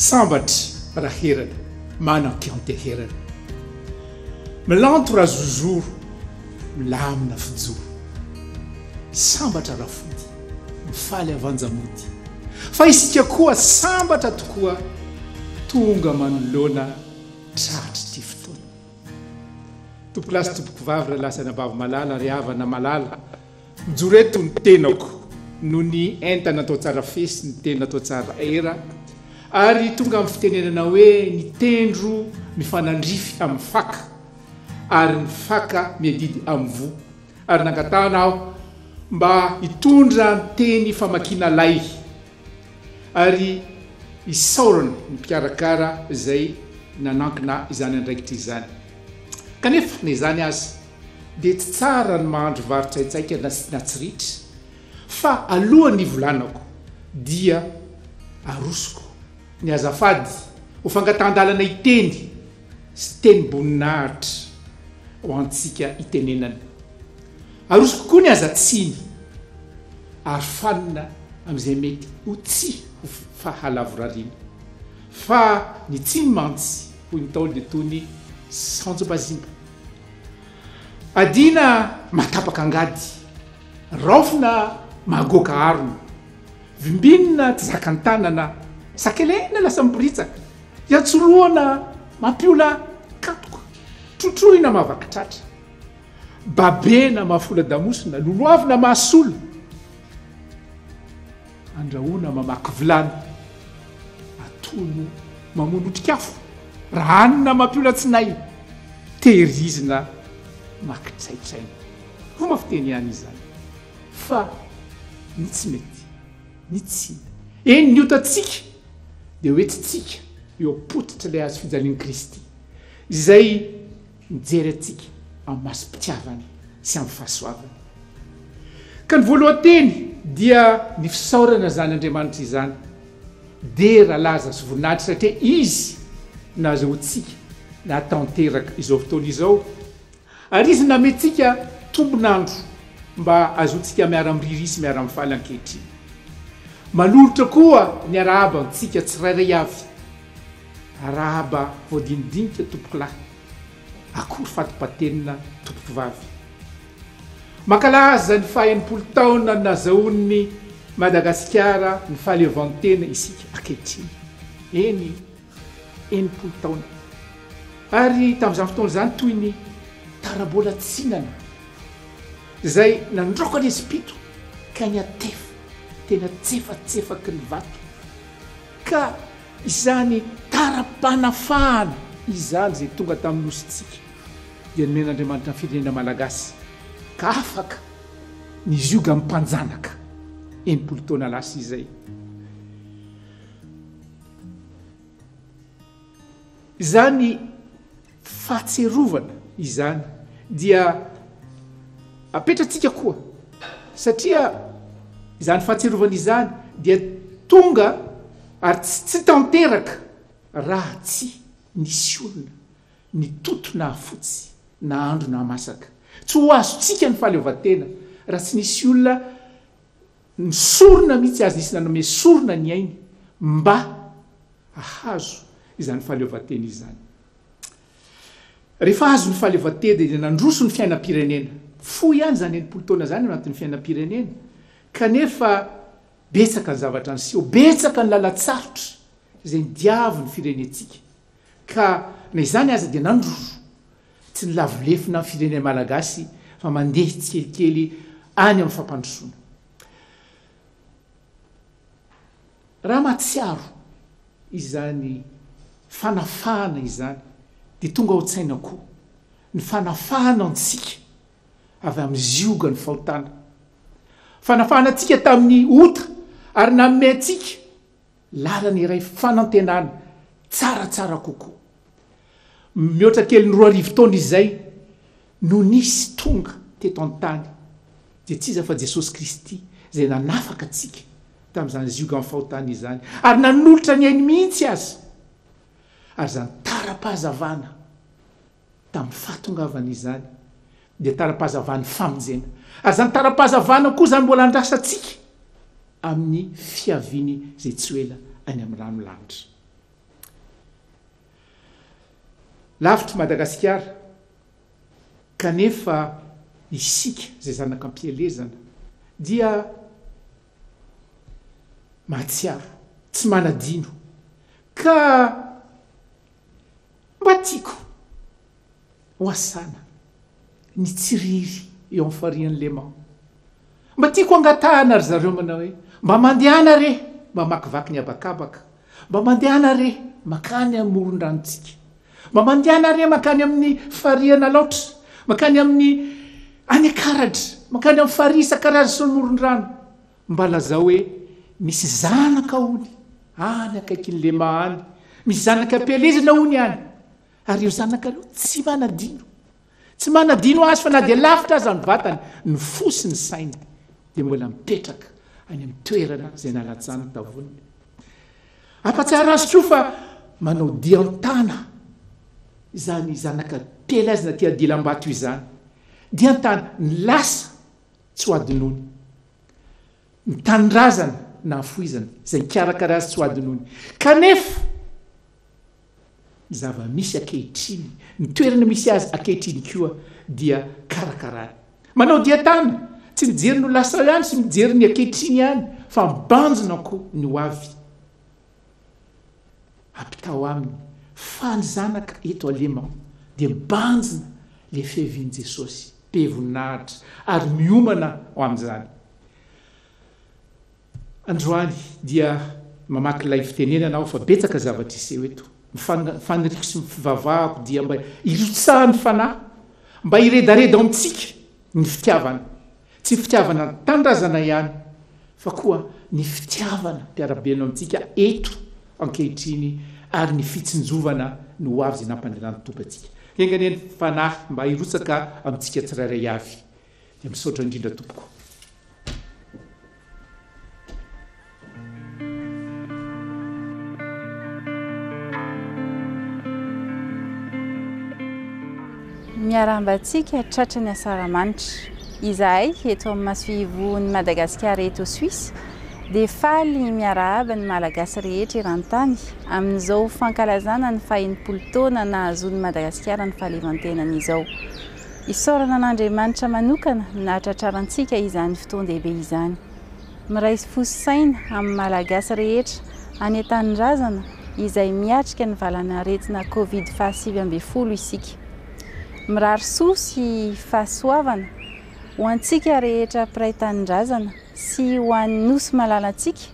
Sambatra raherana manan-kianteherana. Milanto razozoro, milamina fijoro. Sambatra rafody, mifaly avanja mody. Fa isika koa sambatra tokoa tonga manoloana tratr'ity fotoana. Tompokolahy sy tompokovavy, rahalahy sy anabavy malala ary havana malala, Mijoro eto ny tenako noho ny entana atao tsara fe sy ny tena atao tsara era ary tonga amin'ny fitenenana hoe ny tendro mifanandrify amin'ny faka ary ny faka miadidy amin'ny voa ary nangatahana aho mba hitondra ny teny famakiana lay ary isaorana ny mpikarakara izay nanankina izany andraikitra izany. Kanefa na izany aza dia tsy tsara ny mahandro vary tsaitsaika na na tsy ritra fa alohan'ny hivolanako dia arosoko ny azafady ho fangatahan-dalana hiteny sy tenim-boninahitra ho antsika hitenenana. Arosoko koa ny aza tsiny ary fanina amin'izay mety ho tsy ho fahalavorariana. Fa ny tsiny mantsy hoy ny Ntaolo dia toy ny saonjo-bazimba. Adina mahatapaka angady, raofina mahagoaka harona, vimbinina tsy zakan'ny tanana, sakelehina lasa miporitsaka, iantsorohana mampiola katoka, trotroina mahavaky tratra, babena mahafola-damosina, lolohavina mahasola. Andrahoina mamaky vilany, atono mamono otrikafo, raha hanina mampiola tsinay, tehirizina makitraitraina. Fomba fiteny ihany izany fa ny tsy mety, ny tsy. Eny, ny otantsika dia ho entintsika eo am-pototr'ilay hazo fijalian'i Kristy, izay mijery antsika amin'ny masom-pitiavana sy amin'ny fahasoavana. Ka ny voalohan-teny dia ny fisaorana izany Andriamanitra izany. Dera, laza sy voninahitra satria Izy no nahazoantsika nahatanteraka izao fotoana izao ary Izy no nameantsika tombon'andro mba hahazoantsika miara-miriria sy miara-mifaly ankehitriny. Manolotra koa ny arahaba antsika tsirairay avy. Arahaba voadinidinika tompokolahy. Akory fatipatenina tompokovavy. Mankalaza ny faha 60 taona nazahoan'i Madagasikara ny fahaleovantena isika ankehitriny. Eny, 60 taona. Ary tamin'izany fotoana izany toy ny tarabola tsinana izay nandroaka ny Espito ka niatefa tena tsefatsefaky ny vato. Ka izany tara-panafahana izany izay tonga tamin'ny nosintsika dia nomen'Andriamanitra ny firenena malagasy ka afaka nizioga amin'ny mpanjanaka 60 taona lasa izay. Izany fahatsiarovana izany dia apetratsika koa satria izany fahatsiarovana izany dia tonga ary tsy tanteraka raha tsy nisy olona nitoto nahafotsy nahandro nahamasaka. Tsy ho azontsika ny fahaleovantena raha tsy nisy olona nisorona mihitsy azy, nisy nanome sorona ny ainy mba hahazo izany fahaleovantena izany. Rehefa azo ny fahaleovantena dia nandroso ny fiainam-pirenena. Fohy ihany izany 60 taona izany ao anatin'ny fiainam-pirenena, kanefa betsaka ny zavatra niseho, betsaka ny lalan-tsarotra izay nidiavin'ny firenentsika. Ka na izany aza dia nandroso, tsy nilavo lefona ny firenena malagasy fa mandeha tsikelikely any amin'ny fampandrosoana. Raha mahatsiaro izany fanafahana izany dia tonga ao an-tsaina koa ny fanafahana antsika avy amin'ny ziogan'ny fahotana. Fanafahana antsika tamin'ny ota ary nanome antsika lalana iray fanantenana tsaratsara kokoa. Mihoatra kelin'ny 2000 taona izay no nisy tonga teto an-tany, dia tsy iza fa Jesosy Kristy izay nanafaka antsika tamin'izany ziogan'ny fahotana izany ary nanolotra ny ainy mihitsy aza. Ary izany tara-pahazavana tamin'ny fahatongavany izany dia tara-pahazavan'ny famonjena. Ary izany tara-pahazavana koa izany mbola andrasantsika amin'ny fiaviany izay tsy ho ela any amin'ny rano lanitra. Lavitr'i Madagasikara, kanefa isika izay zanak'ampielezana dia mahatsiaro, tsy manadino, ka mba tiako ho asana ny tsiriry eo amin'ny farihin'i Léman. Mba tiako angatahana ry zareo manao hoe, mba mandehana re mamakivaky ny habakabaka, mba mandehana re makany amoron-dranontsika, mba mandehana re makany amin'ny farihin'Alaotra, makany amin'ny any Ankaratra, makany amin'ny farihy isan-karazany sy ny moron-drano. Mba lazao hoe misy zanaka hono any akaikin'i Léman any, misy zanaka am-pielezana hono any. Ary ireo zanakareo tsy manadino. Tsy manadino azy fa na dia lavitra aza ny vatany, ny fo sy ny sainy dia mbola mipetraka any amin'ny toerana izay nalatsany ny tavoniny. Ampatsiaro azy koa fa manao dia an-tana izany zanaka telo azy na ty adilam-bato izany. Dia an-tana, ny lasa tsy ho adinoiny. Ny tanindrazana nahafoizana, izay nikarakara azy tsy ho adinoiny. Kanefa, Ny zava-misy ankehitriny, ny toerana misy azy ankehitriny koa dia karakarany. Manao dia tany, tsy mijery ny ho lasa ihany sy mijery ny ankehitriny ihany fa mibanjina koa ny ho avy. Ampitao aminy fa ny zanaka eto Alema dia mibanjina le fiavian'i Jesosy be voninahitra ary miomana ho amin'izany. Androany dia mamaky ilay fitenenana aho fa betsaka zavatra hiseho eto. Ny faniriako sy ny fivavahako dia mba hirotsahan'ny Fanahy, mba hiredareda ao amintsika ny fitiavana. Tsy ny fitiavana ny tanindrazana ihany fa koa ny fitiavana mpiara-belona amintsika eto ankehitriny ary ny fitsinjovana ny ho avy izay nampandehanan'ny Tompo antsika. Enga anie ny Fanahy mba hirotsaka amintsika tsirairay avy. Dia misaotra indrindra tompoko. Miarahaba antsika tratry ny asaramanitra. Izahay eto amin'ny masoivohon'i Madagasikara eto Suisse dia faly miarahaba ny Malagasy rehetra eran-tany amin'izao fankalazana ny faha-enimpolo taona nahazoan'i Madagasikara ny fahaleovantenany izao. Isaorana an'Andriamanitra manokana ny nahatratrarantsika izany fotoan-dehibe izany. Miray fo sy saina amin'ny Malagasy rehetra any an-tanindrazana izay miatrika ny valan'aretina Covid faha 19 isika. Mirary soa sy fahasoavana ho antsika rehetra mpiray tanindrazana sy ho an'ny Nosy malalantsika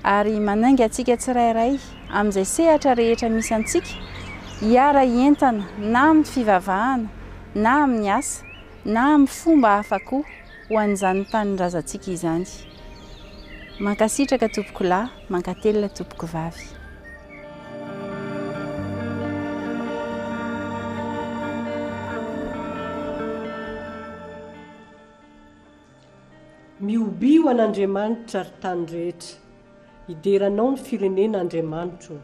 ary manainga antsika tsirairay amin'izay sehatra rehetra misy antsika hiara-hientana na amin'ny fivavahana na amin'ny asa na amin'ny fomba hafa koa ho an'izany tanindrazantsika izany. Mankasitraka tompokolahy, mankatelina tompokovavy. Mihobiha ho an'Andriamanitra, ry tany rehetra. Hidera Anao ny firenena, Andriamanitro ô,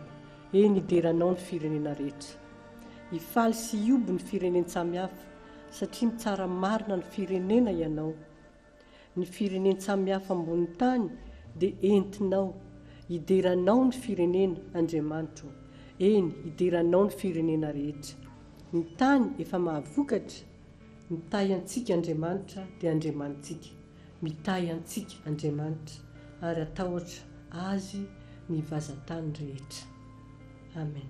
eny, hidera Anao ny firenena rehetra. Hifaly sy hihoby ny firenen-tsamihafa, satria mitsara marina ny firenena Ianao. Ny firenen-tsamihafa ambonin'ny tany dia entinao. Hidera Anao ny firenena, Andriamanitro ô, eny, hidera Anao ny firenena rehetra. Ny tany efa mahavokatra, Mitahy antsika Andriamanitra dia Andriamanitsika. Mitahy antsika Andriamanitra ary hatahotra Azy ny vazan-tany rehetra. Amen.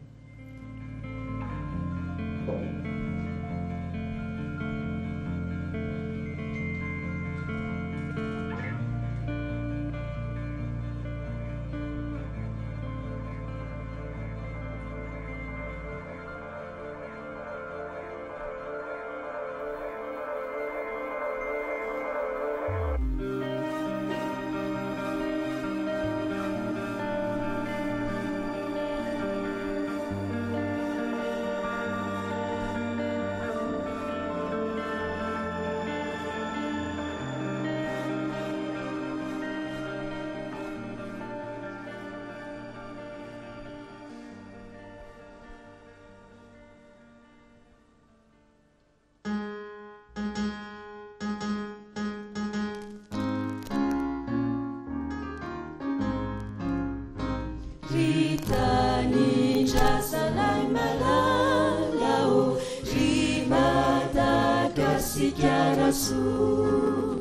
soa.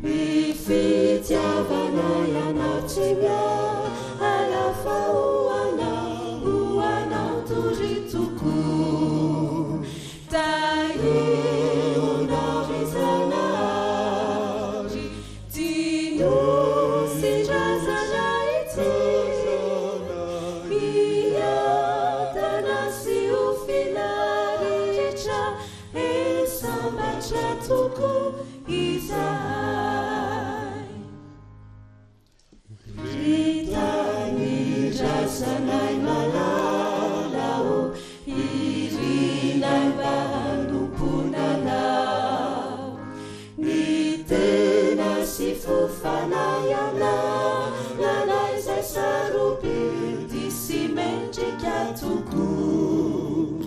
Ny fitiavana ianao tsy miala fa ho anao, ho anao tory tokoa. Tahionao ry Zanahary, ty nosy razana ity. Miadana sy ho finaritra, e sambatra tokoa izahay. Ry tanindrazanay malala ô, irinay mba hanompoana anao. Ny tena sy fo fanahy ananana izay sarobidy sy mendrika tokoa.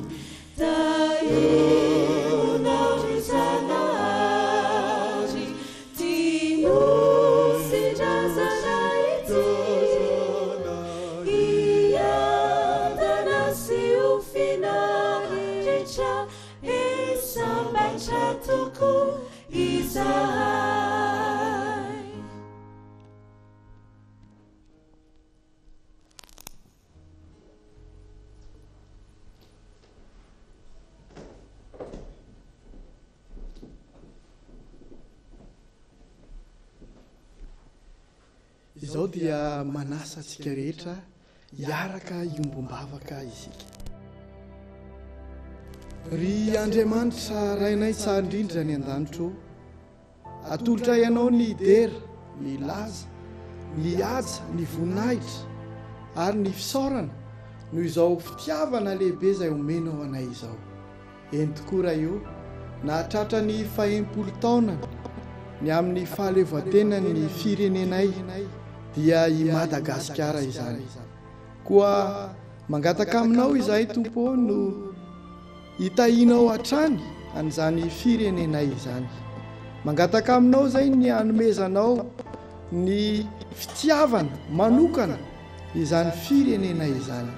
Tahionao ry Zanahary, ty nosy razana ity. Hiadana sy ho finaritra, e sambatra tokoa izahay. Izao dia manasa antsika rehetra hiaraka hiombom-bavaka isika. Ry Andriamanitra Rainay tsara indrindra any an-danitra ô, Atolotray Anao ny dera, ny laza, ny haja, ny voninahitra ary ny fisaorana noho izao fitiavana lehibe izay omenao anay izao. Eny tokoa Ray o, nahatratra ny fahenimpolo taonany ny amin'ny fahaleovantenan'ny firenenay dia i Madagasikara izany. Koa mangataka aminao izahay Tompo o no Hitahianao hatrany an'izany firenenay izany. Mangataka aminao izay ny hanomezanao ny fitiavana manokana izany firenenay izany.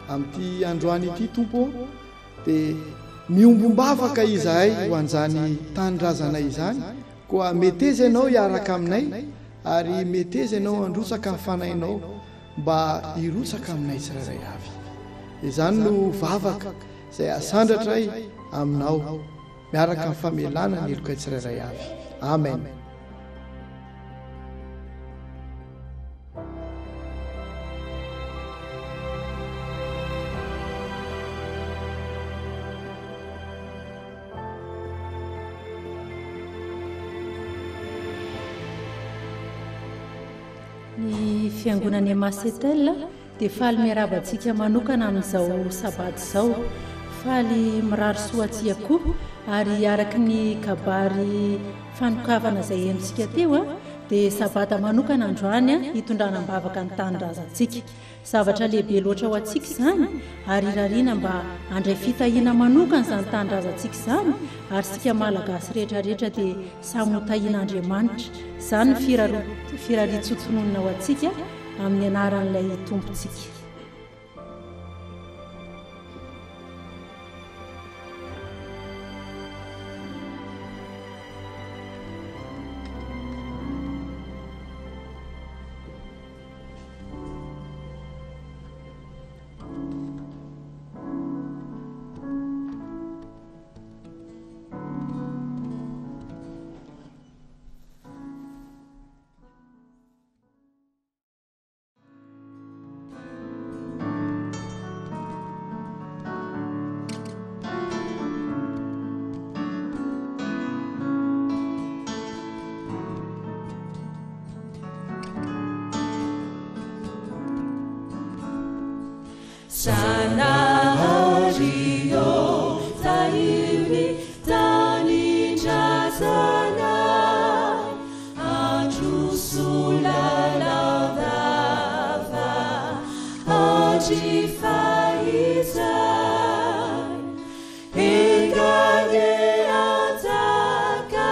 Amin'ity androany ity Tompo ô, dia miombom-bavaka izahay ho an'izany tanindrazanay izany, koa meteza Ianao hiaraka aminay ary meteza Ianao handrotsaka ny Fanahinao mba hirotsaka aminay tsirairay avy. Izany no vavaka izay asandratray aminao miaraka amin'ny famelana ny helokay tsirairay avy. Amen. Ny Fiangonana Emmacetel dia faly miarahaba antsika manokana amin'izao sabata izao. Faly mirary soa antsika koa ary araka ny kabary fanokafana izay henontsika teo dia sabata manokana androany hitondrana am-bavaka ny tanindrazantsika. Zavatra lehibe loatra ho antsika izany ary irariana mba handray fitahiana manokana izany tanindrazantsika izany ary isika Malagasy rehetra rehetra dia samy ho tahian'Andriamanitra. Izany ny firarian-tsoa tononina ho antsika amin'ny anaran'ilay Tompontsika. Zanahary ô, tahio ny tanindrazanay, androso lalandava, andry fahizay. Enga anie hanjaka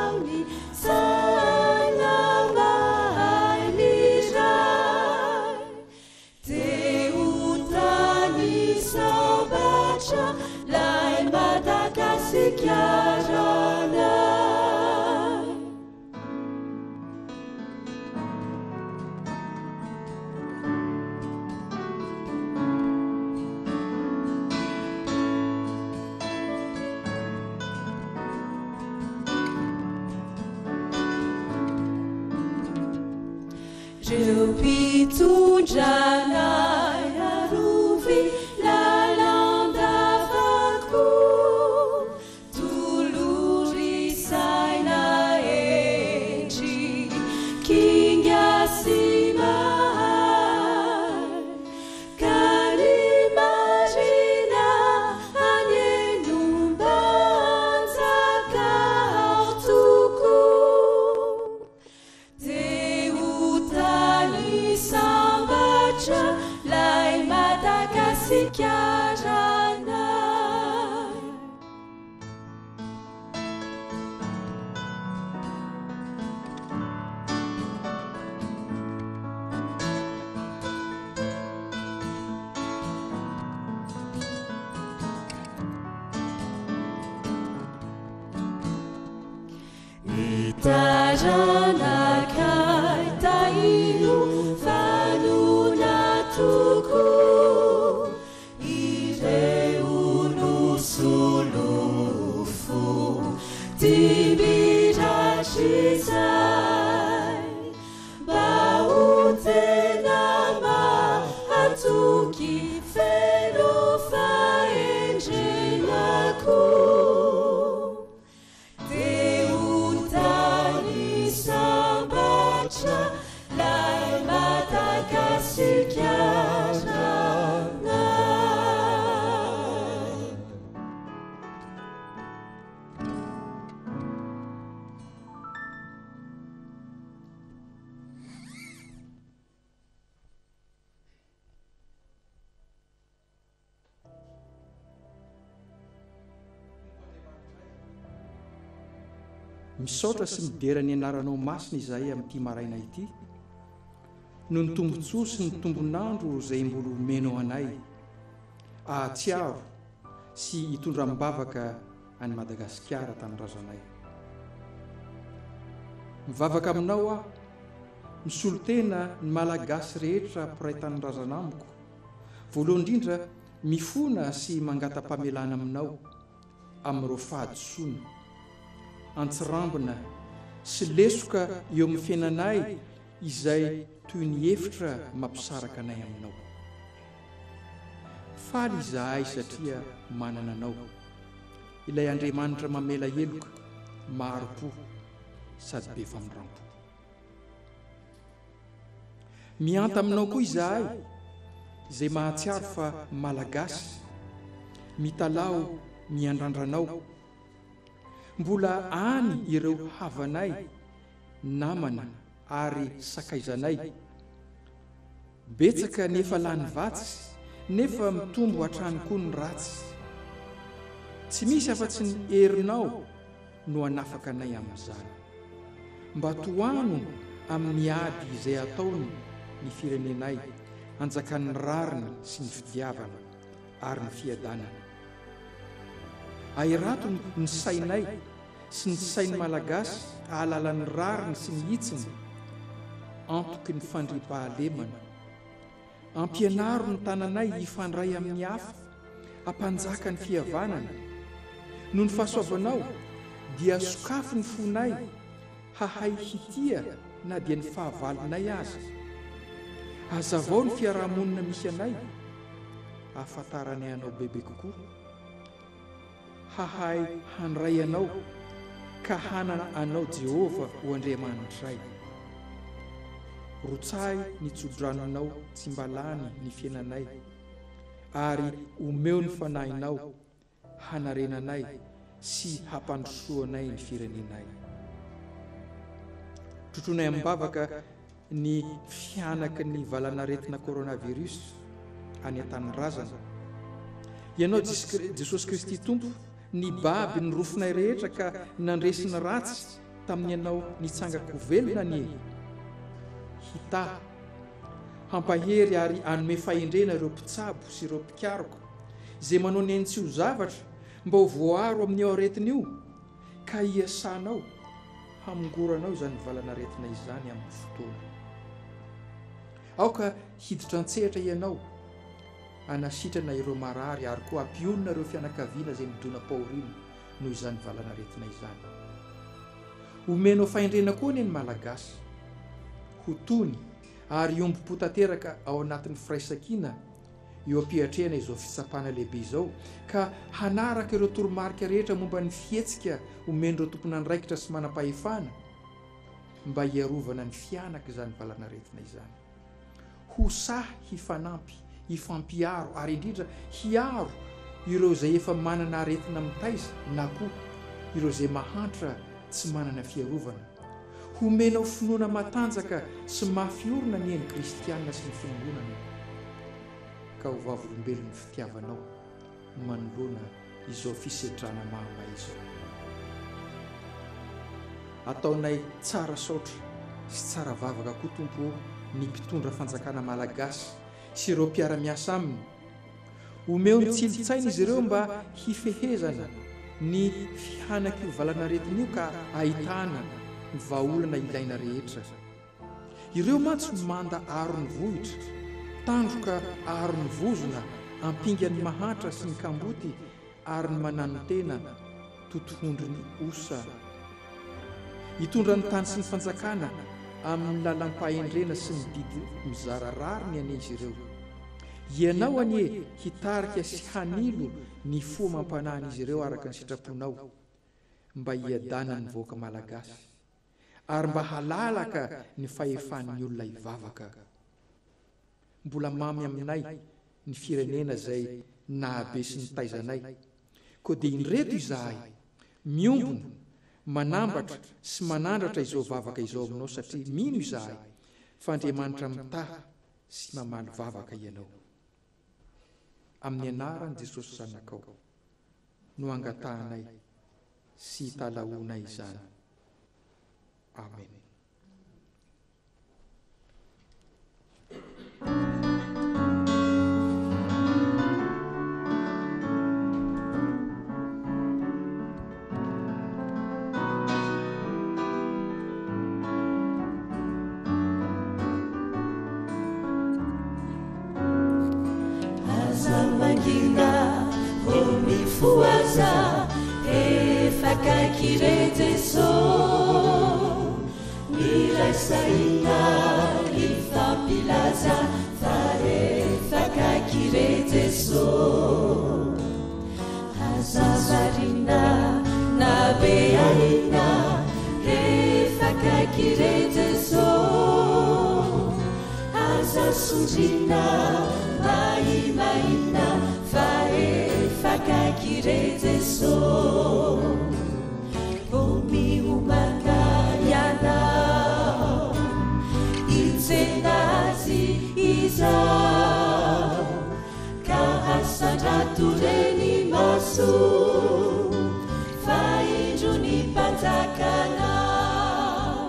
amin'ny saina mahay miray. Te ho tany sambatra lay Madagasikara anay. Reo mpitondra anay arovy lalandava koa Tolory saina hendry kinga sy mahay Ka ny marina anie no mba hanjaka ao tokoa Dia ho tany sambatra 'lay Madagasikaranay. Ny taranakay tahino vanona tokoa, ireo no solofo dimby rahatrizay, mba ho tena mahatoky feno fahendrena koa. Dia ho tany sambatra 'lay Madagasikaranay. Misaotra sy midera ny anaranao masina izahay amin'ity maraina ity, noho ny tombontsoa sy ny tombon'andro izay mbola omenao anay hahatsiaro sy hitondra am-bavaka an'i Madagasikara tanindrazanay. Mivavaka aminao aho, misolo tena ny Malagasy rehetra mpiray tanindrazana amiko, Voalohany indrindra, mifona sy mangata-pamelana aminao amin'ireo fahadisoana, antsirambina sy lesoka eo amin'ny fiainanay izay toy ny efitra mampisaraka anay aminao. Faly izahay satria manana anao, ilay Andriamanitra mamela heloka, mahari-po sady be famindram-po. Mihanta aminao koa izahay izay mahatsiaro fa Malagasy, mitalaho miandrandra anao. Mbola any ireo havanay, namana ary sakaizanay. Betsaka ny efa lany vatsy nefa mitombo hatrany koa ny ratsy. Tsy misy afa-tsy ny herinao no hanafaka anay amin'izany. Mba tohano amin'ny ady izay ataony ny firenenay hanjakan'ny rariny sy ny fitiavana ary ny fiadanana. Ahirato ny sainay sy ny sain'ny Malagasy hahalala ny rariny sy ny hitsiny, antoky ny fandriampahalemana. Ampianaro ny tananay hifandray amin'ny hafa, hampanjaka ny fihavanana. Noho ny fahasoavanao, dia sokafy ny fonay hahay hitia na dia ny fahavalonay aza. Hazavao ny fiarahamonina misy anay, hahafantaranay anao bebe kokoa. Hahay handray anao ka hanana anao Jehovah ho Andriamanitray. Rotsahy ny tsodranonao tsy mba lany ny fiainanay, ary omeo ny Fanahinao hanarenanay sy hampandrosoanay ny firenenay. Trotroinay amim-bavaka ny fihanaky ny valanaretina coronavirus any an-tanindrazana. Ianao Jesosy Kristy Tompo nibaby ny rofinay rehetra ka nandresy ny ratsy tamin'ny Ianao nitsanga-ko velona anie hitahy, hampahery ary hanome fahendrena ireo mpitsabo sy ireo mpikaroka izay manao ny ainy tsy ho zavatra mba ho voaaro amin'io aretina io ka hiasanao hamongoranao izany valanaretina izany amin'ny fotoana. Aoka hiditra an-tsehatra ianao hanasitrana ireo marary ary koa hampionona ireo fianakaviana izay midonam-pahoriana noho izany valanaretina izany. Omenao fahendrena koa anie ny Malagasy ho tony. ary hiombom-po tanteraka ao anatin'ny firaisankina eo am-piatrehana izao fitsapana lehibe izao ka hanaraka ireo toromarika rehetra momba ny fihetsika omen'ireo tompon'andraikitra sy manam-pahefana mba hiarovana ny fihanak'izany valanaretina izany. Ho sahy hifanampy, hifampiaro ary indrindra hiaro ireo izay efa manana aretina mitaiza na koa ireo izay mahantra tsy manana fiarovana. Homenao finoana matanjaka sy mafy orina anie ny kristiana sy ny fiangonana ka ho vavolombelon'ny fitiavanao manoloana izao fisedrana mahamay izao. Ataonay tsara saotra sy tsara vavaka koa Tompo ô ny mpitondra fanjakana malagasy sy ireo mpiara-miasa aminy. Omeo ny tsilo-tsaina izy ireo mba hifehezana ny fihanak'io valanaretina io ka ahitana ny vahaolana ilaina rehetra. Ireo mantsy no manda aron'ny vohitra, tandroka aron'ny vozona, ampingan'ny mahantra sy ny kamboty ary ny mananotena totohondrin'ny osa. Hitondra ny tany sy ny fanjakana amin'ny lalam-pahendrena sy ny didy mizara rariny anie izy ireo. Ianao anie hitarika sy hanilo ny fo amam-panahin'izy ireo araka ny sitraponao mba hiadanan'ny vahoaka malagasy ary mba halalaka ny fahefan'ny olona hivavaka. Mbola mamy aminay ny firenena izay nahabe sy nitaiza anay. Koa dia indreto izahay, miombona, manambatra sy manandratra izao vavaka izao aminao satria mino izahay fa Andriamanitra mitaha sy mamaly vavaka Ianao. Amin'ny anaran'i Jesosy Zanakao no angatahanay sy italahoanay izany. Amen. Aza mangina, ô mifohaza, efa akaiky re Jeso. Miraisa hina, hifampilaza, fa efa akaiky re Jeso. Aza variana na be ahiana, efa akaiky re Jeso. Aza sondriana mahimahina, fa efa akaiky re Jeso. O miomana ianao, hitsena Azy izao. Ka asandrato re ny maso, fa indro ny mpanjakanao.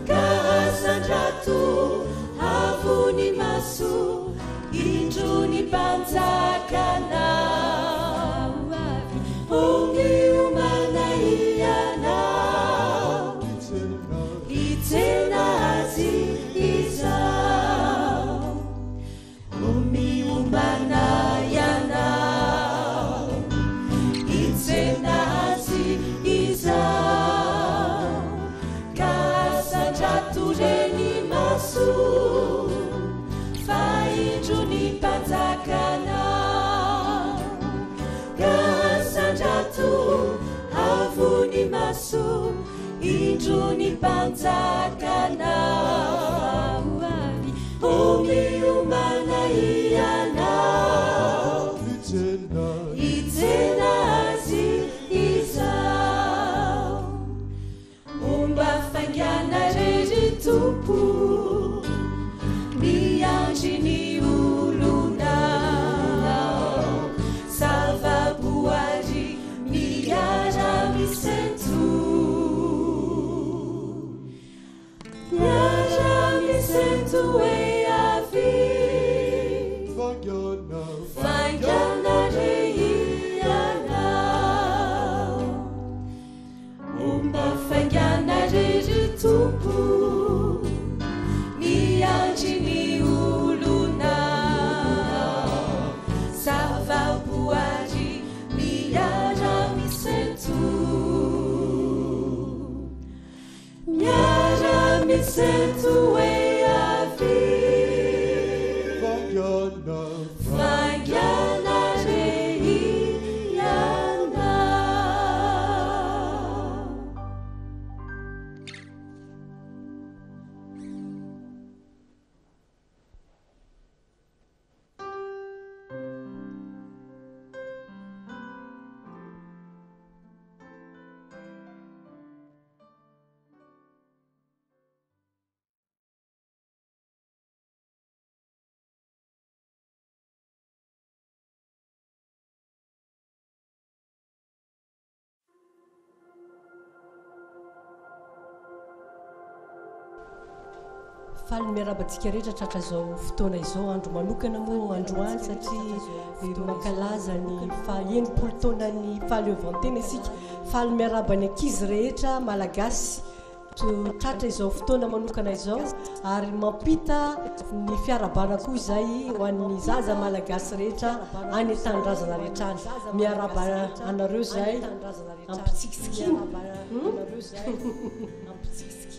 Ka asandrato avo ny maso, indro ny mpanjakanao. O miomana ianao, hitsena Azy izao. O miomana ianao, hitsena Azy izao. Ka asandrato re ny maso, fa indro ny mpanjakanao. Ka asandrato avo ny maso, indro ny mpanjakanao. O miomana ianao, hitsena Azy izao. O mba faingana re ry Tompo, miandry ny olonao. Zava-boary miara-misento. Miara-misento. Faly miarahaba antsika rehetra tratra izao fotoana izao, andro manokana moa androany satria mankalaza ny faha 60 taonan'ny fahaleovantena isika. Faly miarahaba ny ankizy rehetra malagasy tratra izao fotoana manokana izao ary mampita ny fiarahabana koa izay ho an'ny zaza malagasy rehetra any an-tanindrazana rehetra any. Miarahaba anareo izay ampitsikitsikiana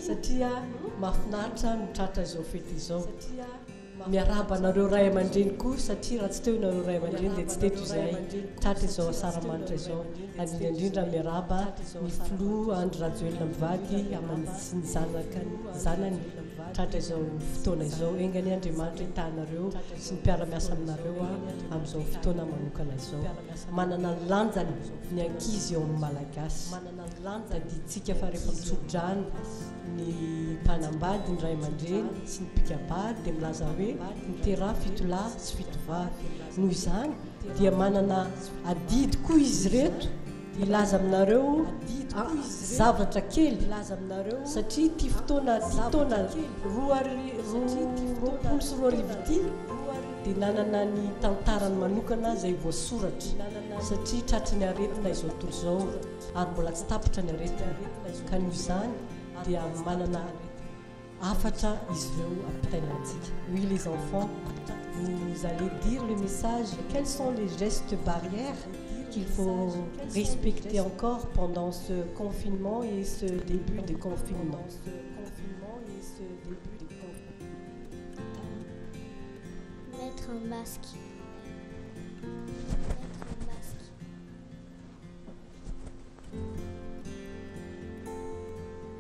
satria mahafinaritra ny tratra izao fety izao. Miarahaba anareo ray aman-dreny koa satria raha tsy teo ianareo ray aman-dreny dia tsy teto izahay tratra izao asaramanitra izao. Ary indrindra indrindra miarahaba ny filoha Andry Rajoelina mivady aman sy ny zanaka zanany tratra izao fotoana izao. Enga anie Andriamanitra hitaha anareo sy ny mpiara-miasa aminareo amin'izao fotoana manokana izao. Manana ny lanjany ny ankizy eo amin'ny Malagasy. Tadidintsika fa rehefa mitso-drano ny mpanambady, ny ray aman-dreny sy ny mpikabary dia milaza hoe miteraha fitolahy sy fitovavy. Noho izany dia manana adidy koa izy ireto hilaza aminareo zavatra kely satria ity fotoana ity taona 2022 ity dia nanana ny tantarany manokana izay voasoratra satria tratry ny aretina izao tontolo izao ary mbola tsy tapitra ny aretina ka noho izany dia manana hafatra izy ireo ampitaina amintsika. Oui les enfants, vous allez dire le message, quels sont les gestes barrières qu'il faut respecter encore pendant ce confinement et ce début de confinement. Mettre un masque. Mettre un masque.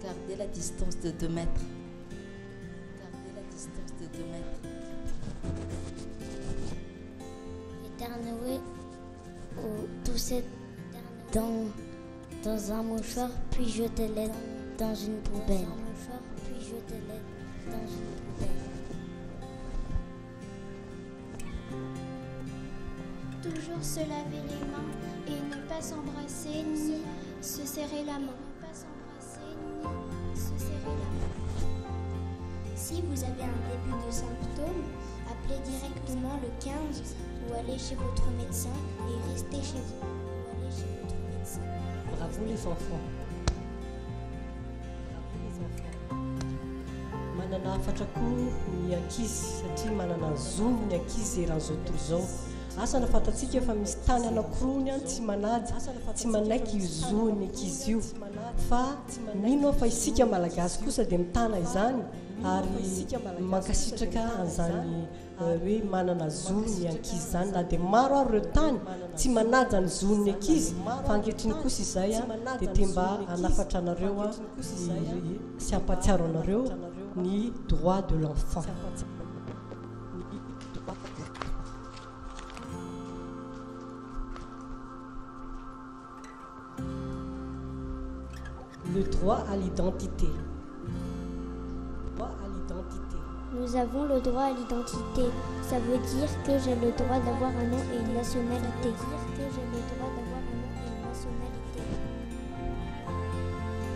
Garder la distance de 2 mètres. Garder la distance de 2 mètres. Éternuer ou tousser dans, dans un mouchoir, puis jeter-les dans une poubelle. Puis jeter-les dans une poubelle. Toujours se laver les mains et ne pas s'embrasser ni se serrer la main. Si vous avez un début de symptômes, appelez directement le 15 ou allez chez votre médecin et restez chez vous. Ou allez chez votre médecin. Bravo les enfants. Bravo les enfants. Manana hafatra koa ny ankizy satria manana ny zony ny ankizy eran'izao tontolo izao. Asa na fantatsika fa misy tany anankiroa ny any tsy manaja, tsy manaiky io zon'ny ankizy io. Fa mino aho fa isika Malagasy kosa dia mitana izany ary mankasitraka an'izany hoe manana zo ny ankizy izany na dia maro ary ireo tany tsy manaja ny zon'ny ankizy fa ankehitriny kosa izay dia te mba hanafatra anareo sy hampatsiaro anareo ny droit de l'enfant. Le droit à l'identité. Droit à l'identité. Nous avons le droit à l'identité. Ça veut dire que j'ai le droit d'avoir un nom et une nationalité. Dire que j'ai le droit d'avoir un nom et une nationalité.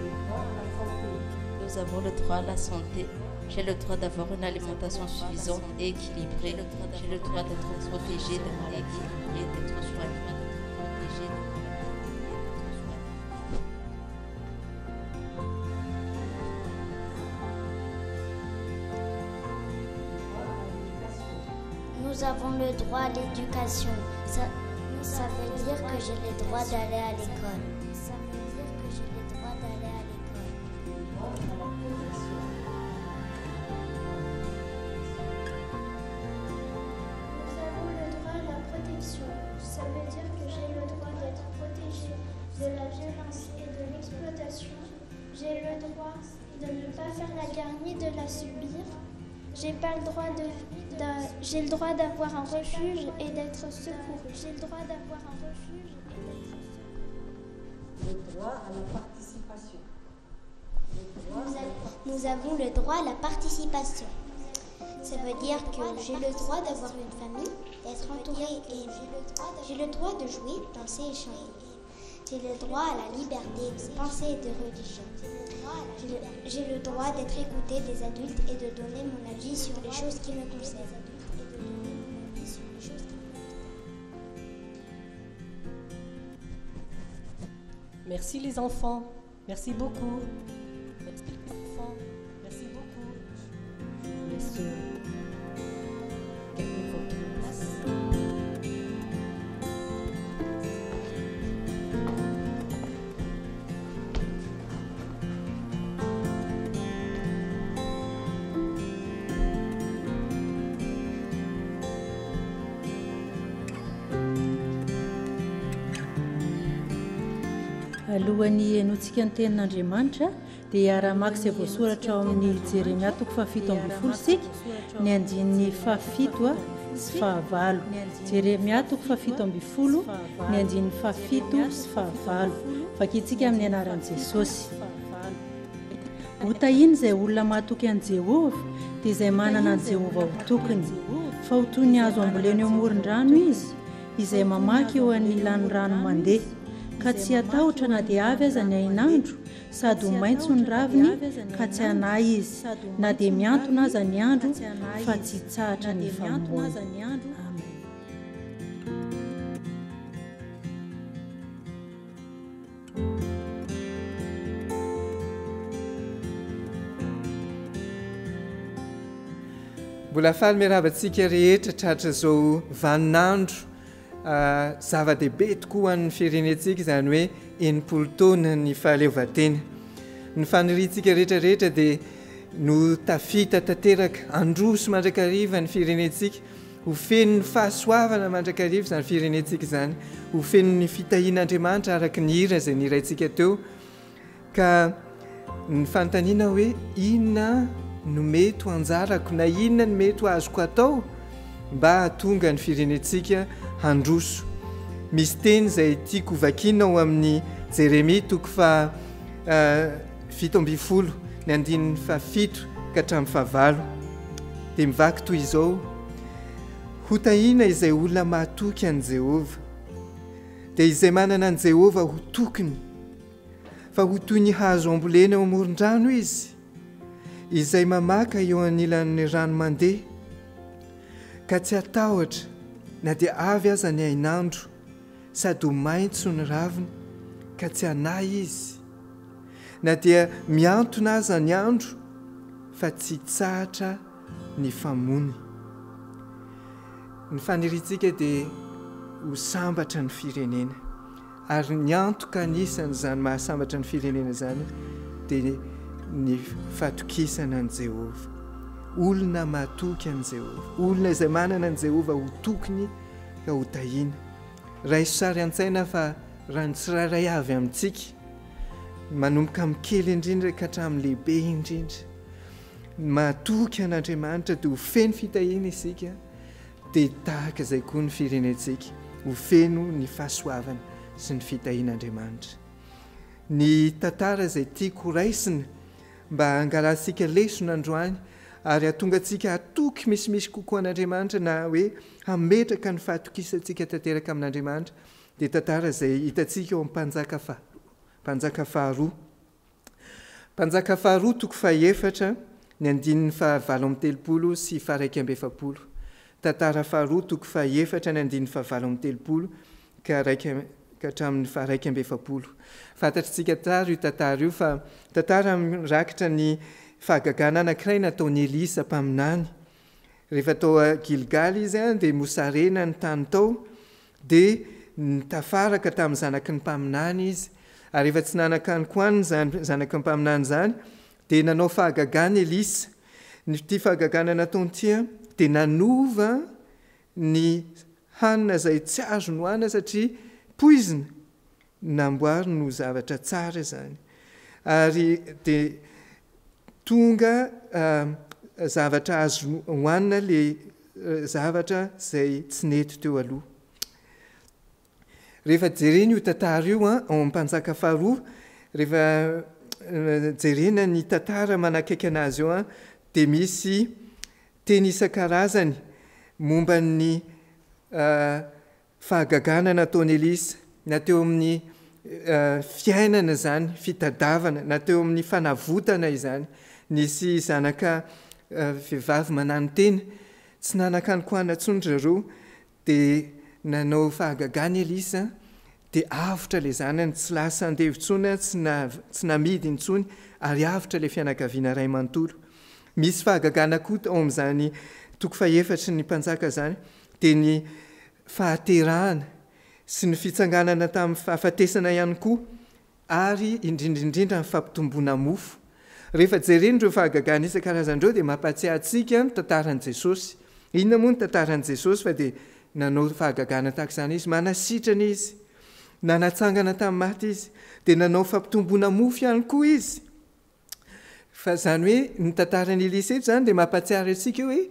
Le droit à la santé. Nous avons le droit à la santé. J'ai le droit d'avoir une alimentation suffisante et équilibrée. J'ai le droit d'être protégé des maladies et d'être soigné. Nous avons le droit à l'éducation. Ça, ça veut dire que j'ai le droit d'aller à l'école. Ça veut dire que j'ai le droit d'aller à l'école. Nous avons le droit à la protection. Ça veut dire que j'ai le droit d'être protégé de la violence et de l'exploitation. J'ai le droit de ne pas faire la guerre ni de la subir. J'ai pas le droit de, j'ai le droit d'avoir un refuge et d'être secouru. J'ai le droit d'avoir un refuge et d'être secouru. Le droit à la participation. Nous, nous avons le droit à la participation. Ça veut dire que j'ai le droit d'avoir une famille, d'être entouré et aimé. J'ai le droit de jouer, danser et chanter. J'ai le droit à la liberté de pensée et de religion. J'ai le droit d'être écouté des adultes et de donner mon avis sur les choses qui me concernent. Merci les enfants. Merci beaucoup. Merci les enfants. Merci beaucoup. Je vous laisse euh, gagner votre place. Alohan'ny henoantsika ny tenin'Andriamanitra dia hiara-hamaky izay voasoratra ao amin'ny Jeremia toko fahafito ambin'ny folo isika, ny andininy fahafito sy fahavalo. Jeremia toko fahafito ambin'ny folo, ny andininy fahafito sy fahavalo. Vakintsika amin'ny anaran'i Jesosy. Hotahiana izay olona mahatoky an'i Jehovah, dia izay manana an'i Jehovah ho tokiny. Fa ho toy ny hazo ambolena eo amoron-drano izy, izay mamaky eo anilan'ny rano mandeha, ka tsy hatahotra na dia avy aza ny hainandro, sady ho maitso ny raviny, ka tsy hanahy izy, na dia mihantona aza ny andro, fa tsy hitsahatra ny famoany. Amen. Mbola faly miarahaba antsika rehetra tratra izao vaninandro zava-dehibe tokoa ho an'ny firenentsika izany hoe 60 taona ny fahaleovantena. Ny faniriantsika rehetra rehetra dia no tafita tanteraka handroso mandrakariva ny firenentsika Ho feno ny fahasoavana mandrakariva izany firenentsika izany, ho feno ny fitahian'Andriamanitra araka ny hira izay niraintsika teo. Ka ny fanontaniana hoe inona no mety ho anjarako na inona no mety ho azoko atao mba hahatonga ny firenentsika handroso. Misy teny izay tiako hovakiana ao amin'ny Jeremia toko faha 17 ny andininy fahafito ka hatramin'ny fahavalo dia mivaky toy izao, Hotahiana izay olona mahatoky an'i Jehovah, dia izay manana an'i Jehovah ho tokiny, fa ho toy ny hazo ambolena eo amoron-drano izy, izay mamaka eo anilan'ny rano mandeha, ka tsy hatahotra na dia avy aza ny hainandro, sady ho maitso ny raviny, ka tsy hanahy izy. Na dia mihantona aza ny andro fa tsy hitsahatra ny famony. Ny faniriantsika dia ho sambatra ny firenena. Ary ny antoka anisan'izany mahasambatra ny firenena izany dia ny fatokisana an'i Jehovah. Olona matoky an'i Jehovah. Olona izay manana an'i Jehovah ho tokiny ka ho tahiana. Raiso sary an-tsaina fa raha ny tsirairay avy amintsika, manomboka amin'ny kely indrindra ka hatramin'ny lehibe indrindra, matoky an'Andriamanitra dia ho feno fitahiana isika, dia tahaka izay koa ny firenentsika, ho feno ny fahasoavana sy ny fitahian'Andriamanitra. Ny tantara izay tiako horaisina mba hangalantsika lesona androany ary hahatonga antsika hatoky misimisy kokoa an'Andriamanitra na hoe hametraka ny fahatokisantsika tanteraka amin'Andriamanitra dia tantara izay hitantsika ao amin'ny Mpanjaka faharoa, Mpanjaka faharoa. Mpanjaka faharoa toko fahefatra, ny andininy fahavalo amby 30 sy faharaika amby 40. Tantara faharoa toko fahefatra ny andininy fahavalo amby 30 ka raika ka hatramin'ny faha 41. Fantatritsika tsara io tantara io fa tantara mirakitra ny fahagagana anankiray nataon'i Elisa mpaminany. Rehefa tao Gilgala izy dia mosarena ny tany tao dia nitafaraka tamin'ny zanaky ny mpaminany izy. Ary rehefa tsy nanan-kanin-kohanina izany zanaky ny mpaminany izany dia nanao fahagagana Elisa. Ny ity fahagagana nataony ity dia nanova ny hanina izay tsy azo nohanina satria poizina, namboariny ho zavatra tsara izany. Ary dia tonga zavatra azo hohanina ilay zavatra izay tsy nety teo aloha. Rehefa jerena io tantara io ao amin'ny Mpanjaka faharoa, rehefa jerena ny tantara manakaiky anazy eo dia misy Teny isan-karazany momba ny fahagagana nataon'i Elisa, na teo amin'ny fiainana izany, fitadavana, na teo amin'ny fanavotana izany. Nisy zanaka vehivavy mananotena, tsy nanan-kanikohana intsony ry zareo, dia nanao fahagagana i Elisa, dia avotra ilay zanany, tsy lasa andevo intsony, tsy na, tsy namidy intsony, ary avotra ilay fianakaviana iray manontolo. Misy fahagagana koa ao amin'izany toko fahefatry ny Mpanjaka izany, dia ny fahaterahana sy ny fitsanganana tamin'ny fahafatesana ihany koa, ary indrindra indrindra ny fampitomboana mofo. Rehefa jerena ireo fahagagana isan-karazany ireo dia mampahatsiahy antsika ny tantaran'i Jesosy. Inona moa ny tantaran'i Jesosy fa dia nanao fahagagana tahaka izany Izy, manasitrana Izy, nanatsangana tamin'ny maty Izy, dia nanao fampitomboana mofo ihany koa Izy. Fa izany hoe ny tantaran'i Elisa eto izany dia mampahatsiaro antsika hoe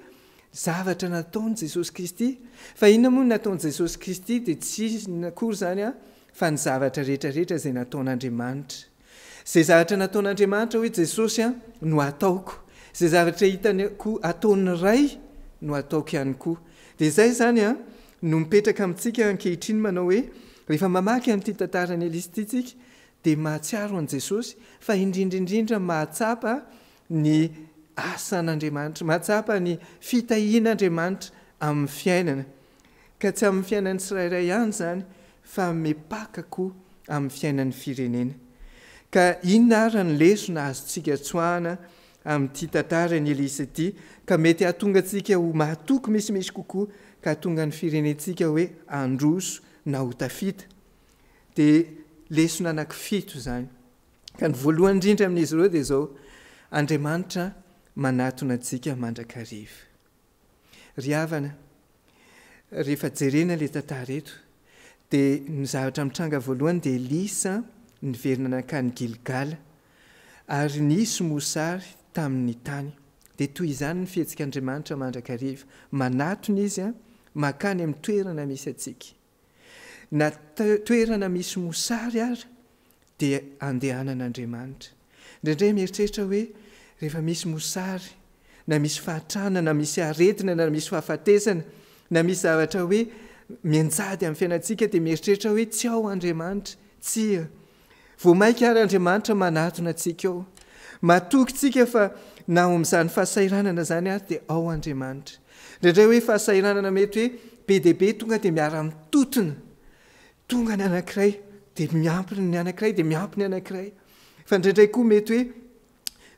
zavatra nataon'i Jesosy Kristy. Fa inona moa no nataon'i Jesosy Kristy dia tsy inona akory izany an, fa ny zavatra rehetra rehetra izay nataon'Andriamanitra. Izay zavatra nataon'Andriamanitra hoy Jesosy an, no ataoko. Izay zavatra hitany koa ataon'ny Ray no ataoko ihany koa. Dia izay izany an, no mipetraka amintsika ankehitriny manao hoe rehefa mamaky an'ity tantaran'i Elisa ity tsika dia mahatsiaro an'i Jesosy fa indrindra indrindra mahatsapa ny asan'Andriamanitra, mahatsapa ny fitahian'Andriamanitra amin'ny fiainana. Ka tsy amin'ny fiainan'ny tsirairay ihany izany fa mipaka koa amin'ny fiainan'ny firenena. Ka inona ary ny lesona azontsika tsoahana amin'ity tantaran'i Elisa ity ka mety hahatonga antsika ho mahatoky misimisy kokoa ka hahatonga ny firenentsika hoe handroso na ho tafita? Dia lesona anankifito izany. Ka ny voalohany indrindra amin'izy ireo dia izao, Andriamanitra manatona antsika mandrakariva. Ry havana, rehefa jerena ilay tantara eto, dia ny zavatra mitranga voalohany dia Elisa niverina nankany Gilgala, ary nisy mosary tamin'ny tany. Dia toy izany ny fihetsik'Andriamanitra mandrakariva, manatona Izy mankany amin'ny toerana misy antsika. Na toerana misy mosary ara dia andehanan'Andriamanitra. Indraindray mieritreritra hoe rehefa misy mosary, na misy fahatrana, na misy aretina, na misy fahafatesana, na misy zavatra hoe mianjady amin'ny fiainantsika dia mieritreritra hoe tsy ao Andriamanitra. Tsia. Vao mainka ary Andriamanitra manatona antsika ao. Matoky tsika fa na ao amin'izany fahasahiranana izany ary dia ao Andriamanitra. Indraindray hoe fahasahiranana mety hoe be dia be tonga dia miara-mitotona. Tonga ny anankiray dia miampy ny anankiray dia miampy ny anankiray. Fa indraindray koa mety hoe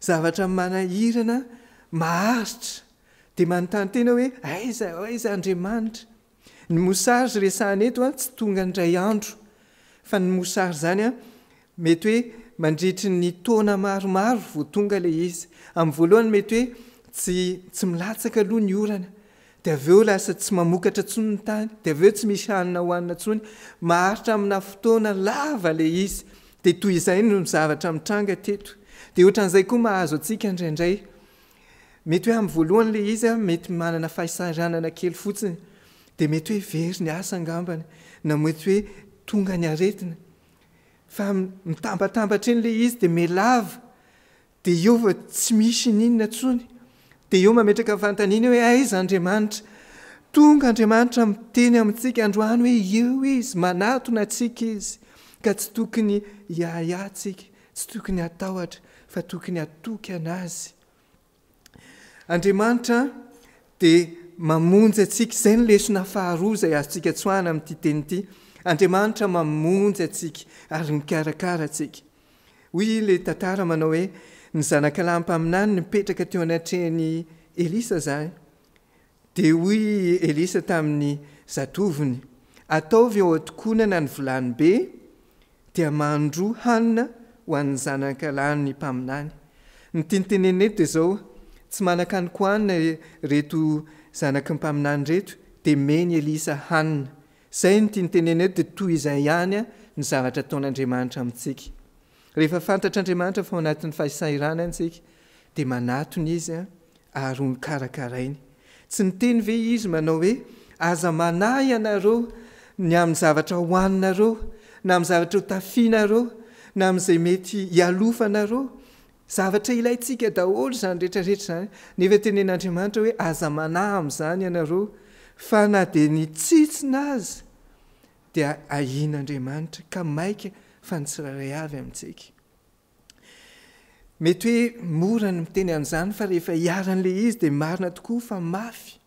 zavatra manahirana maharitra dia manontany tena hoe aiza aiza Andriamanitra. Ny mosary resahana eto an tsy tonga indray andro fa ny mosary izany an mety hoe mandritry ny taona maromaro vao tonga ilay izy. Amin'ny voalohany mety hoe tsy tsy milatsaka aloha ny orana dia avy eo lasa tsy mamokatra intsony ny tany dia avy eo tsy misy hanina hohanina intsony. Maharitra amina fotoana lava ilay izy dia toy izay no zavatra mitranga teto. Dia ohatran'izay koa mahazo antsika indraindray. Mety hoe amin'ny voalohany ilay izy mety manana fahasahiranana kely fotsiny, dia mety hoe very ny asa angambany, na mety hoe tonga ny aretina. Fa mitambatambatra eny ilay izy dia mihalava, dia eo vao tsy misy n'inona intsony. Dia eo mametraka fanontaniana hoe aiza Andriamanitra? Tonga Andriamanitra miteny amintsika androany hoe eo Izy, manatona antsika Izy, ka tsy tokony hiahiahy tsika. Tsy tokony hatahotra fa tokony hatoky an'Azy. Andriamanitra dia mamonjy antsika. Izay no lesona faharoa izay azontsika tsoahana amin'ity teny ity. Andriamanitra mamonjy antsika ary mikarakara antsika. Hoy ilay tantara manao hoe ny zanakalahy mpaminany nipetraka teo anatrehan'i Elisa izany. Dia hoy i Elisa tamin'ny zatovony, Ataovy eo an-tokonana ny vilany be, dia mandroa hanina ho an'ny zanakalahin'ny mpaminany. Ny tiany tenenina eto dia izao, tsy manan-kanin-kohanina ireto zanaky ny mpaminany ireto, dia meny Elisa hanina. Izay no tiany tenenina eto, dia toy izay ihany ny zavatra ataon'Andriamanitra amintsika. Rehefa fantatr'Andriamanitra fa ao anatin'ny fahasahiranana isika, dia manatona Izy ary ho nokarakarainy. Tsy niteny ve Izy manao hoe, Aza manahy ianareo ny amin'ny zavatra hohaninareo, na amin'ny zavatra hotafianareo, na amin'izay mety hialofanareo? Zavatra ilaintsika daholo izany rehetra rehetra izany. Nefa tenen'Andriamanitra hoe, Aza manahy amin'izany ianareo, fa na dia ny tsitsina aza dia ahian'Andriamanitra, ka maika fa ny tsirairay avy amintsika. Mety hoe mora ny miteny an'izany fa rehefa iharan'ilay izy dia marina tokoa fa mafy.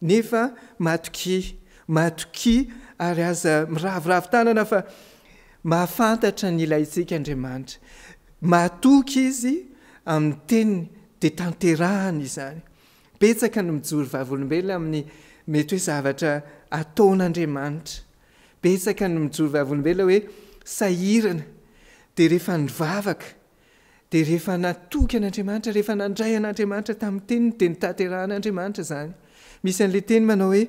Nefa matokia, matokia ary aza miraviravy tanana fa mahafantatra ny ilaintsika Andriamanitra. Matoky Izy amin'ny teniny dia tanterahany izany. Betsaka no mijoro vavolombelona amin'ny mety hoe zavatra ataon'Andriamanitra. Betsaka no mijoro vavolombelona hoe sahirana dia rehefa nivavaka dia rehefa natoky an'Andriamanitra, rehefa nandray an'Andriamanitra tamin'ny teniny dia notanterahan'Andriamanitra izany. Misy an'ilay teny manao hoe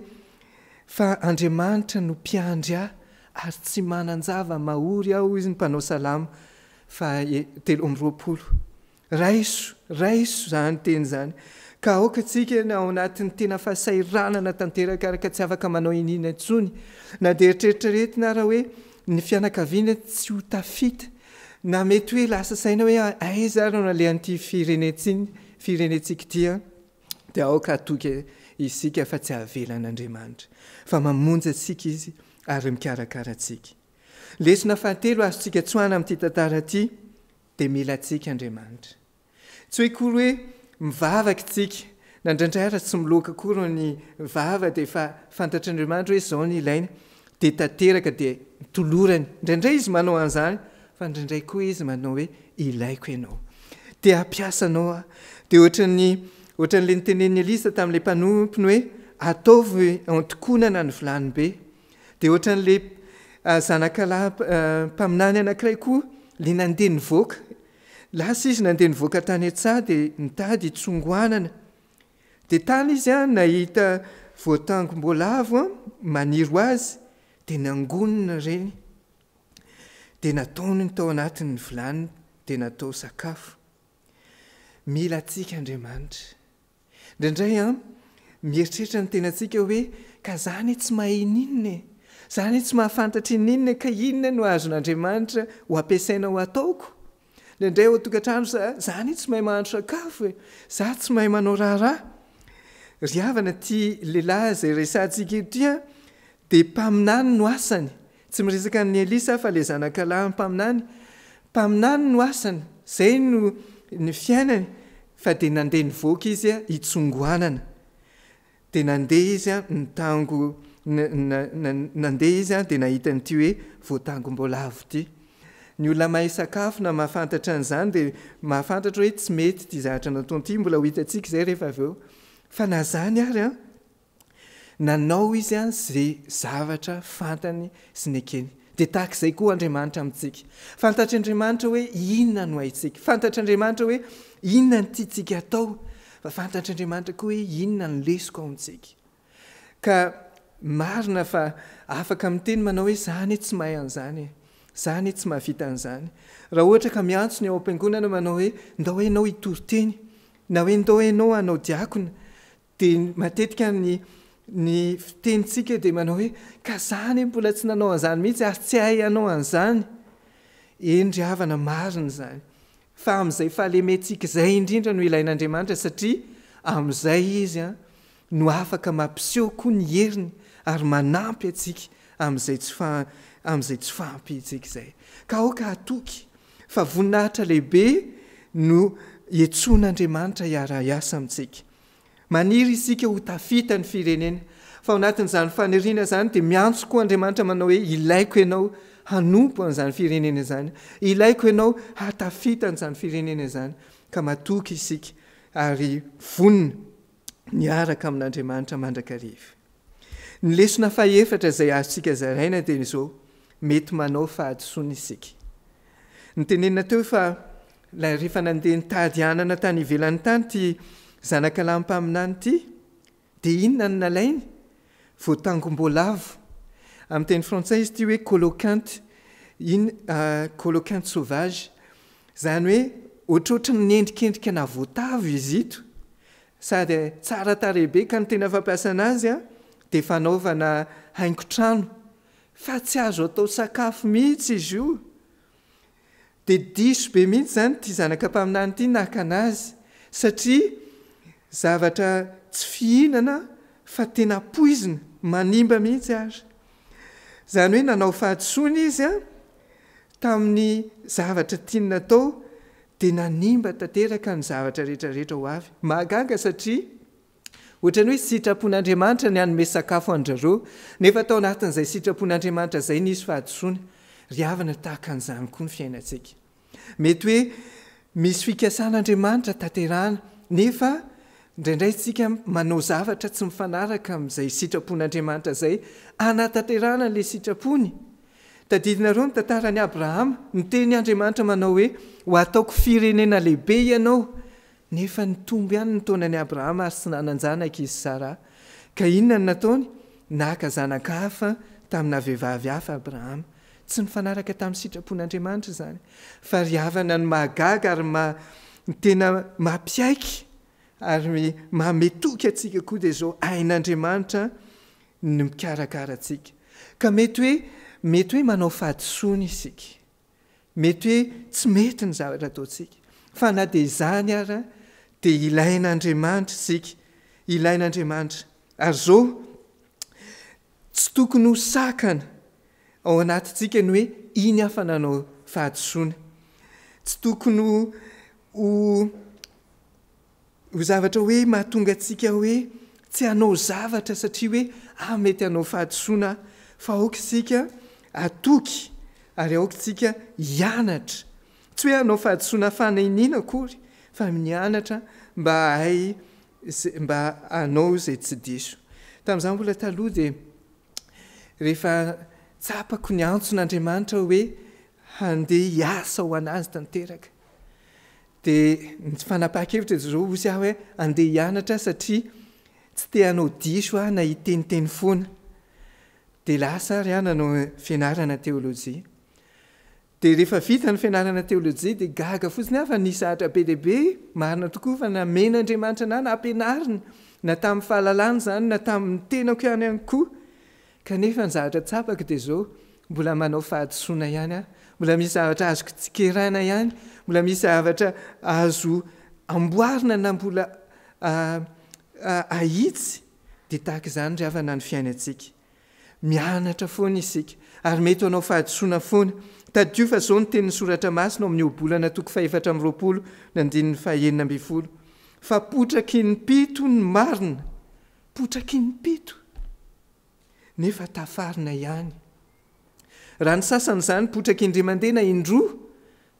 fa Andriamanitra no mpiandry ahy ary tsy manan-java-mahory aho hoy ny mpanao salamo faha 23. Raiso, raiso izany teny izany, ka aoka isika na ao anatin'ny tena fahasahiranana tanteraka ary ka tsy afaka manao iniana intsony, na dia eritreritreretina ara hoe ny fianakaviana tsy ho tafita, na mety hoe lasa saina hoe aiza ary no nalehan'ity firenentsiny, firenentsika ity an, dia aoka hatoky isika fa tsy havelan'Andriamanitra, fa mamonjy antsika Izy ary mikarakara antsika. Lesona fahatelo azontsika tsoahina amin'ity tantara ity, dia mila antsika Andriamanitra. Tsy hoe akory hoe mivavaka isika, na indraindray ara tsy miloaka akory ny vava dia efa fantatr'Andriamanitra hoe izao no ilaina, dia tanteraka dia tolorany. Indraindray Izy manao an'izany, fa indraindray koa Izy manao hoe ilaiko ianao. Te hampiasa anao aho. Dia ohatran'ny ohatran'ilay notenenin'i Elisa tamin'ilay mpanompony hoe ataovy an-tokonana ny vilany be. Dia ohatran'ilay zanakalahy mpaminany anankiray koa ilay nandeha nivoaka. Lasa izy nandeha nivoaka tany an-tsaha dia nitady hitsongoanana. Dia tany izy nahita voatangom-boalavo maniry ho azy dia nangonina ireny. Dia nataony tao anatin'ny vilany dia natao sakafo. Mila antsika Andriamanitra. Indraindray an, mieritreritra ny tenantsika hoe ka za anie tsy mahay ininona e! Za anie tsy mahafantatra ininona e! Ka inona no azon'Andriamanitra ho ampiasaina ho ataoko? Indraindray ao an-tokantrano za, za anie tsy mahay mahandro sakafo e! Za tsy mahay manao raharaha. Ry havana, ity lehilahy izay resahantsika eto ity an, dia mpaminany no asany. Tsy miresaka an'i Elisa aho fa ilay zanakalahy mpaminany. Mpaminany no asany, izay no ny fiainany fa dia nandeha nivoaka izy hitsongoanana. Dia nandeha izy nitango nandeha izy dia nahita an'ity hoe voatangom-boalavo ity. Ny olona mahay sakafo na mahafantatra an'izany dia mahafantatra hoe tsy mety ity zavatra nataony ity, mbola ho hitantsika izay rehefa avy eo. Fa na izany ary an, Nanao izy izay zavatra fantany sy nekeny. Dia tahaka izay koa Andriamanitra amintsika. Fantatr'Andriamanitra hoe inona no haintsika. Fantatr'Andriamanitra hoe inona no tiantsika hatao. Fa fantatr'Andriamanitra koa hoe inona no lesoka ao amintsika. Ka marina fa afaka miteny manao hoe za anie tsy mahay an'izany e. Za anie tsy mahavita an'izany. Raha ohatra ka miantso ny ao am-piangonana manao hoe ndao ianao hitory teny, na hoe ndao ianao hanao diakona, Dia matetika ny ny fitenintsika dia manao hoe ka za anie mbola tsy nanao an'izany mihitsy ary tsy hay hanao an'izany. Eny ry havana, marina izany. Fa amin'izay fahalementsika izay indrindra no ilain'Andriamanitra satria amin'izay Izy no afaka mampiseho koa ny heriny ary manampy antsika amin'izay tsy amin'izay tsy fahampiantsika izay. Ka aoka hatoky fa voninahitra lehibe no iantsoan'Andriamanitra hiara-hiasa amintsika. Maniry isika ho tafita ny firenena. Fa ao anatin'izany faniriana izany dia miantso koa Andriamanitra manao hoe ilaiko ianao hanompo an'izany firenena izany. Ilaiko ianao hahatafita an'izany firenena izany. Ka matoky isika ary vonona niaraka amin'Andriamanitra mandrakariva. Ny lesona fahefatra izay azontsika zaraina dia izao, mety manao fahadisoana isika. Notenenina teo fa Ilay rehefa nandeha nitady anana tany ivelany tany ity zanakalahy mpaminany ity dia inona no nalainy? Voatangom-boalavo. Amin'ny teny frantsay izy ity hoe coloquinte, in, coloquinte sauvage. Izany hoe ohatrohatry ny endrikendrika na voatavo izy ito. Sady tsara tarehy be ka ny tena fampiasana azy dia fanaovana haingon-trano. Fa tsy azo atao sakafo mihitsy izy io. Dia diso be mihitsy izany ity zanaka mpaminany ity naka anazy satria zavatra tsy fihinana fa tena poizina, manimba mihitsy ary. Izany hoe nanao fahadisoana izy an, Tamin'ny zavatra tiany natao dia nanimba tanteraka ny zavatra rehetra rehetra ho avy. Mahagaga satria ohatran'ny hoe sitrapon'Andriamanitra ny hanome sakafo an-dry zareo, nefa tao anatin'izay sitrapon'Andriamanitra izay nisy fahadisoana. Ry havana, tahaka an'izany koa ny fiainantsika. Mety hoe misy fikasan'Andriamanitra tanterahana, nefa indraindray isika manao zavatra tsy mifanaraka amin'izay sitrapon'Andriamanitra izay hanatanterahana an'ilay sitrapony. Tadidinareo ny tantaran'i Abrahama, niteny Andriamanitra manao hoe, Ho ataoko firenena lehibe ianao, nefa nitombo ihany ny taonan'i Abrahama ary tsy nanan-janaka izy Saraha. Ka inona no nataony? Naka zanaka hafa tamina vehivavy hafa Abrahama. Tsy nifanaraka tamin'ny sitrapon'Andriamanitra izany. Fa ry havana ny mahagaga ary maha, ny tena mampiaiky ary manome toky antsika koa dia izao, hain'Andriamanitra ny mikarakara antsika. Ka mety hoe, mety hoe manao fahadisoana isika. Mety hoe tsy mety ny zavatra ataontsika. Fa na dia izany ara dia ilain'Andriamanitra isika. Ilain'Andriamanitra. Ary izao, tsy tokony ho sakana ao anatintsika ny hoe iny aho fa nanao fahadisoana. Tsy tokony ho ho Ho zavatra hoe mahatonga antsika hoe tsy hanao zavatra satria hoe ah mety hanao fahadisoana aho, fa aoka isika hatoky ary aoka isika hianatra. Tsy hoe hanao fahadisoana fanahiniana akory fa mianatra mba hahay mba hanao izay tsy diso. Tamin'izaho mbola taloha dia rehefa tsapako ny antson'Andriamanitra hoe handeha hiasa ho an'Azy tanteraka Dia ny fanapahan-kevitra dia izao hozy aho hoe andeha hianatra satria tsy te hanao diso aho na hiteniteny foana. Dia lasa ary aho nanao fianarana teolojia. Dia rehefa vita ny fianarana teolojia dia gaga fotsiny aho fa nisy zavatra be dia be marina tokoa fa namen'Andriamanitra anah, nampianariny na tamin'ny fahalalana izany na tamin'ny tenako ihany ihany koa. Kanefa ny zavatra tsapako dia izao, mbola manao fahadisoana ihany aho, mbola misy zavatra azoko tsikeraina ihany, mbola misy zavatra azo amboarina na mbola ahitsy, dia tahaka izany ry havana ny fiainantsika. Mianatra foana isika, ary mety hanao fahadisoana foana. Tadidio fa izao no tenin'ny Soratra Masina ao amin'ny Ohabolana toko fahefatra amby 20 ny andininy fahenina ambinifolo, Fa potraky ny mpito ny marina, potraky ny mpito. Nefa tafarina ihany. Raha ny sasany izany potraka indray mandeha na indroa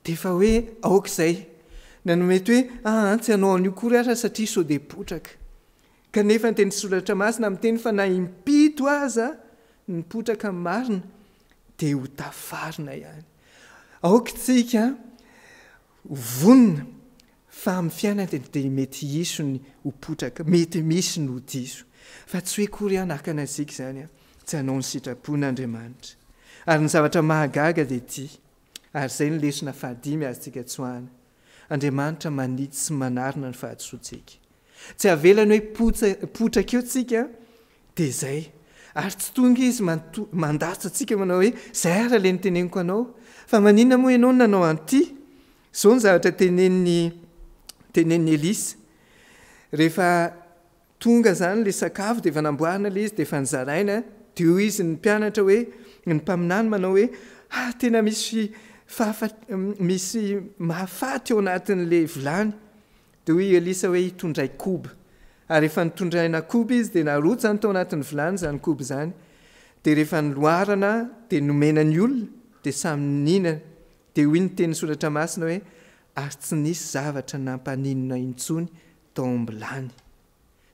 dia efa hoe aoka izay. Na ny mety hoe aa tsy hanao an'io akory aho satria sao dia potraka. Kanefa ny teny soratra masina miteny fa na impito aza ny potraka marina dia ho tafarina ihany. Aoka isika ho vonona Fa amin'ny fiainana dia dia mety hisy ny ho potraka, mety misy ny ho diso. Fa tsy hoe kory hanakana antsika izany tsy hanao ny sitrapon'Andriamanitra. Ary ny zavatra mahagaga dia ity, ary izay no lesona fahadimy azontsika tsoahana, Andriamanitra manitsy sy manarina ny fahadisoantsika. Tsy avelany hoe potsa, potraka eo tsika dia izay. Ary tsy tonga Izy mandatsa antsika manao hoe izay ary ilay noteneniko anao, fa maninona moa ianao no nanao an'ity? Izao ny zavatra tenenin'i tenenin'i Elisa, rehefa tonga izany ilay sakafo dia efa namboarina ilay izy dia efa nozaraina, dia hoy izy ny mpianatra hoe, ny mpaminany manao hoe, ah tena misy fahafa misy mahafaty ao anatin'ilay vilany. Dia hoy i Elisa hoe hitondray koba. Ary rehefa nitondraina koba izy dia narotsany tao anatin'ny vilany izany koba izany. Dia rehefa niloarana dia nomena ny olona dia samy nihinana. Dia hoy ny tenin'ny Soratra Masina hoe, Ary tsy nisy zavatra nampaninona intsony tao am-bilany.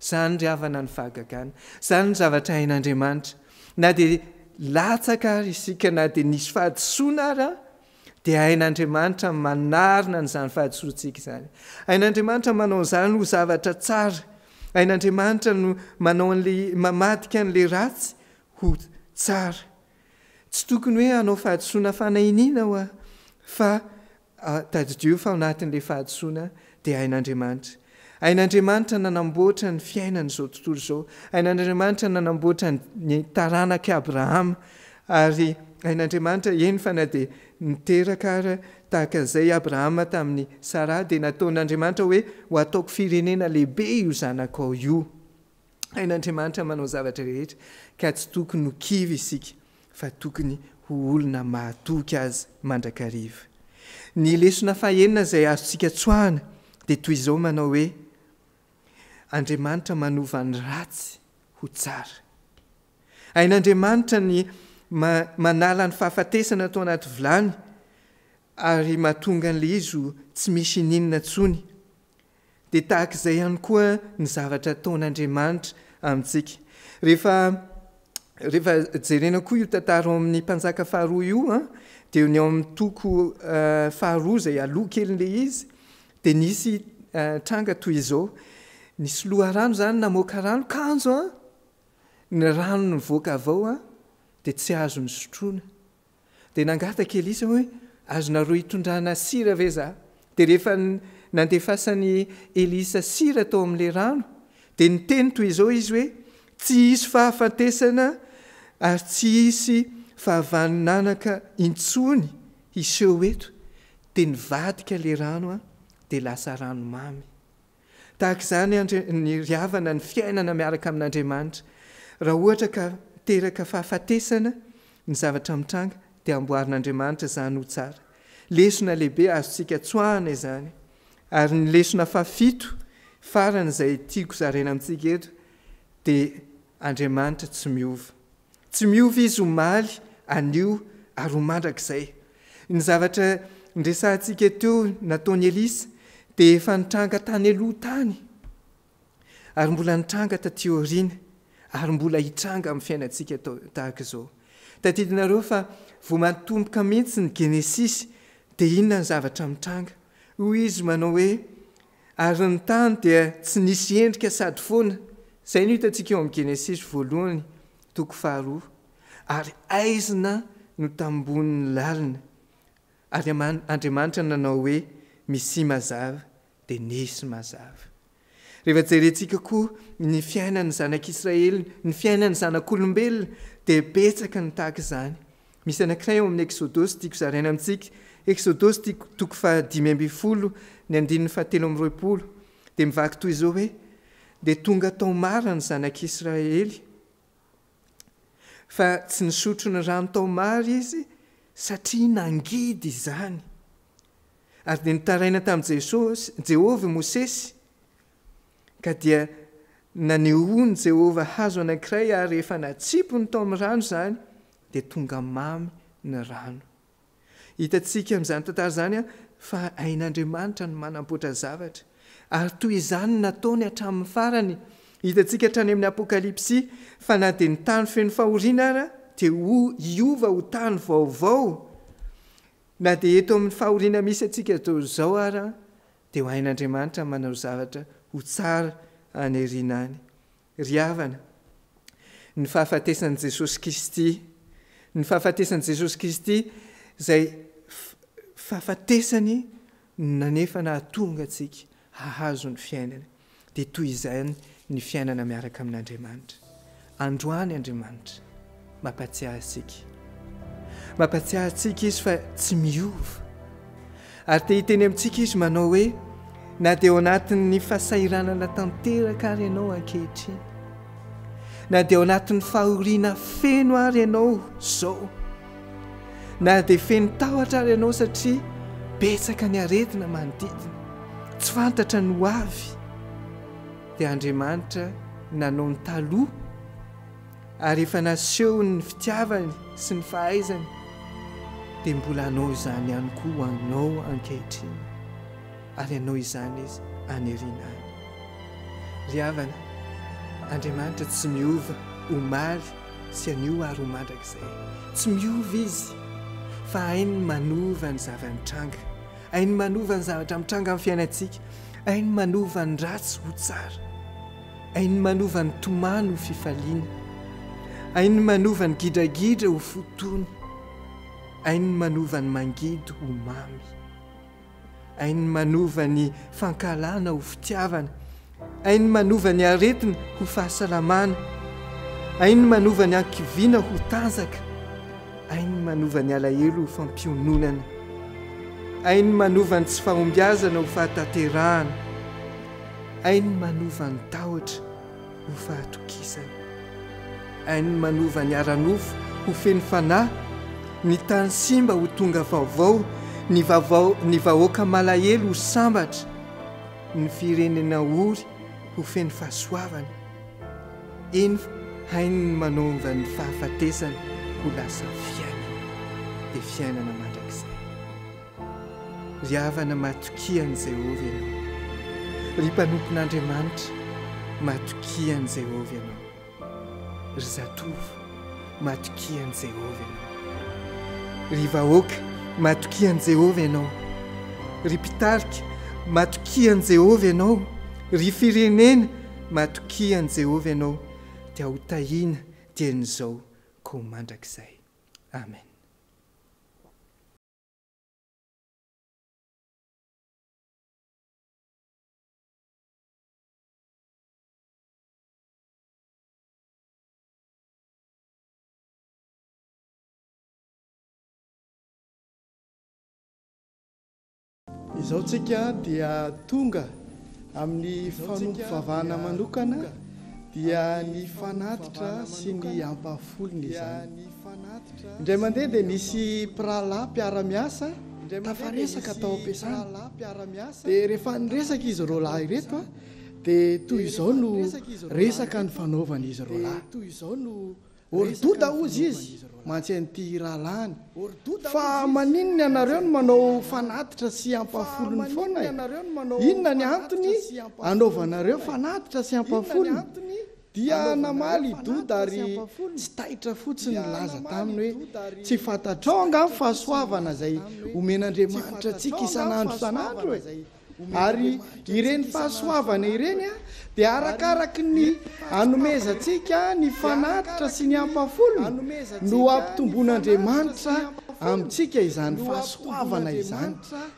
Izany ry havana ny fahagagana. Izany ny zavatra hain'Andriamanitra. Na dia latsaka ary isika, na dia nisy fahadisoana ara, dia hain'Andriamanitra ny manarina an'izany fahadisoantsika izany. Hain'Andriamanitra manao an'izany ho zavatra tsara. Hain'Andriamanitra no manao an'ilay, mamadika an'ilay ratsy ho tsara. Tsy tokony hoe hanao fahadisoana fanahiniana hoa fa tadidio fa ao anatin'ilay fahadisoana dia hain'Andriamanitra. Hain'Andriamanitra nanamboatra ny fiainan'izao tontolo izao. Hain'Andriamanitra nanamboatra ny taranak'i Abrahama. Ary hain'Andriamanitra, eny fa na dia niteraka ara tahaka an'izay i Abrahama tamin'i Saraha dia nataon'Andriamanitra hoe ho ataoko firenena lehibe io zanakao io. Hain'Andriamanitra manao zavatra rehetra ka tsy tokony ho kivy isika fa tokony ho. ho olona mahatoky Azy mandrakariva. Ny lesona fahenina izay azontsika tsoahana dia toy izao manao hoe, Andriamanitra manova ny ratsy ho tsara. Hain'Andriamanitra ny manala ny fahafatesana tao anaty vilany ary mahatonga an'ilay izy ho tsy misy ininona intsony. Dia tahaka izay ihany koa ny zavatra ataon'Andriamanitra amintsika. Rehefa rehefa jerena koa io tantara ao amin'ny Mpanjaka faharoa io an, dia ny ao amin'ny toko faharoa izay aloha kelin'ilay izy, dia nisy tranga toy izao. Nisy loharano izany namoaka rano, kanjo an, ny rano nivoaka avy ao an, dia tsy azo nosotroina. Dia nangataka Elisa hoe, Azonareo itondrana sira ve za? Dia rehefa nandefasan'i Elisa sira tao amin'ilay rano, dia niteny toy izao izy hoe, Tsy hisy fahafatesana ary tsy hisy fahavanonanaka intsony hiseho eto. Dia nivadika ilay rano, dia lasa rano mamy. Tahaka izany Andri, ny ry havana, ny fiainana miaraka amin'Andriamanitra. Raha ohatra ka miteraka fahafatesana ny zavatra mitranga, dia amboarin'Andriamanitra izany ho tsara. Lesona lehibe azontsika tsoahana izany. Ary ny lesona fahafito, farany izay tiako zaraina amintsika eto, dia Andriamanitra tsy miova. Tsy miova Izy omaly, anio ary ho mandrakizay. Ny zavatra niresahantsika teo nataon'i Elisa dia efa nitranga tany aloha tany ary mbola nitranga taty aoriana ary mbola hitranga amin'ny fiainantsika tahaka izao. Tadidinareo fa vao matomboka mihitsy ny Genesisy dia inona ny zavatra mitranga? Hoy izy manao hoe Ary ny tany dia tsy nisy endrika sady foana, izay no hitantsika eo amin'ny Genesisy voalohany toko faharoa, ary aizina no tambonin'ny lalina. Ary Andriamanitra nanao hoe, Misia mazava, dia nisy mazava. Rehefa jerentsika koa ny fiainan'ny zanak'Israely, ny fiainan'ny zanak'olombelona, dia betsaka ny tahaka izany. Misy anankiray ao amin'ny Eksodosy tiako zaraina amintsika, Eksodosy tiako toko faha-15 ny andininy faha-23, dia mivaky toy izao hoe, Dia tonga tao Mara ny zanak'Israely, fa tsy nisotro ny rano tao Mara izy, satria nangidy izany. Ary dia nitaraina tamin'i Jesosy, Jehovah i Mosesy, Ka dia nanehoan'i Jehovah hazo anankiray ary rehefa natsipiny tao amin'ny rano izany, dia tonga mamy ny rano. Hitantsika amin'izany tantara izany fa hain'Andriamanitra ny manamboatra zavatra. Ary toy izany no nataony hatramin'ny farany. Hitantsika hatrany amin'ny Apokalypsy fa na dia ny tany feno fahoriana ara dia ho hiova ho tany vaovao. Na dia eto amin'ny fahoriana misy antsika izao ara Dia ho hain'Andriamanitra ny manao zavatra ho tsara any aoriana any. Ry havana, ny fahafatesan'i Jesosy Kristy, ny fahafatesan'i Jesosy Kristy izay fahafatesany nanefa nahatonga antsika hahazo ny fiainana. Dia toy izany ny fiainana miaraka amin'Andriamanitra. Androany Andriamanitra mampatsiahy antsika. Mampatsiahy antsika Izy fa tsy miova. Ary te hiteny amintsika Izy manao hoe, na dia ao anatin'ny fahasahiranana tanteraka ary ianao ankehitriny, na dia ao anatin'ny fahoriana feno ary ianao izao, na dia feno tahotra ary ianao satria betsaka ny aretina manodidina, tsy fantatra ny ho avy, dia Andriamanitra nanao ny taloha ary efa nasehony ny fitiavany sy ny fahaizany, dia mbola hanao izany ihany koa ho anao ankehitriny, ary hanao izany Izy any aoriana any. Ry havana, Andriamanitra tsy miova omaly sy anio ary ho mandrakizay. Tsy miova Izy, fa hainy ny manova ny zava-mitranga. Hainy manova ny zavatra mitranga amin'ny fiainantsika. Hainy manova ny ratsy ho tsara. Hainy manova ny tomany ho fifaliana. Hainy manova ny gidragidra ho fo tony. Hainy manova ny mangidy ho mamy. Hainy manova ny fankahalana ho fitiavana. Hainy manova ny aretina ho fahasalamana. Hainy manova ny ankiviana ho tanjaka. Hainy manova ny alahelo ho fampiononana. Hainy manova ny tsy fahombiazana ho fahatanterahana. Hainy manova ny tahotra ho fahatokisana. Hainy manova ny ara-nofo ho feno fanahy. Ny tany simba ho tonga vaovao, ny vavao, ny vahoaka malahelo ho sambatra, ny firenena ory ho feno fahasoavana. Eny, hainy ny manova ny fahafatesana ho lasa fiainana, dia fiainana mandrakizay. Ry havana, matokia an'i Jehovah ianao. Ry mpanompon'Andriamanitra, matokia an'i Jehovah ianao. Ry zatovo, matokia an'i Jehovah ianao. Ry vahoaka, matokia an'i Jehovah ianao. Ry mpitarika, matokia an'i Jehovah ianao. Ry firenena, matokia an'i Jehovah ianao, dia ho tahiana dieny izao ka ho mandrakizay. Amen. Izao tsika dia tonga amin'ny fanompovavahana manokana dia ny fanatitra sy ny ampahafolony izany. Indray mandeha dia nisy mpirahalahy mpiara-miasa tafaresaka tao am-piasana. Dia rehefa niresaka izy roalahy ireto dia toy izao no resaka nifanaovan'izy roalahy. Ordoda hozy izy mantsy an'ity rahalahiny, Fa maninona ianareo no manao fanatitra sy ampahafolony foana e? Inona ny antony anaovanareo fanatitra sy ampahafolony? Dia namaly i Doda ary tsy taitra fotsiny nilaza taminy hoe, Tsy fantatrao angaha ny fahasoavana izay omen'Andriamanitra antsika isan'andro isan'andro e? Ary ireny fahasoavana ireny dia arakaraky ny anomezantsika ny fanatitra sy ny ampahafolony no ampitomboan'Andriamanitra amintsika izany fahasoavana izany.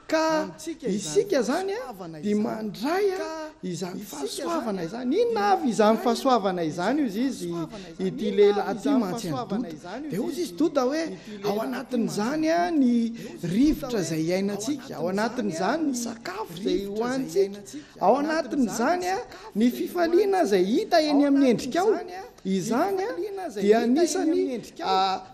Ka isika izany dia mandray izany fahasoavana izany. Inona avy izany fahasoavana izany hozy izy ity lehilahy ity mantsy an'i Doda. Dia hozy izy Doda hoe ao anatin'izany ny rivotra izay iainantsika, ao anatin'izany ny sakafo izay hohanintsika, ao anatin'izany ny fifaliana izay hita eny amin'ny endrikao. Izany dia anisan'ny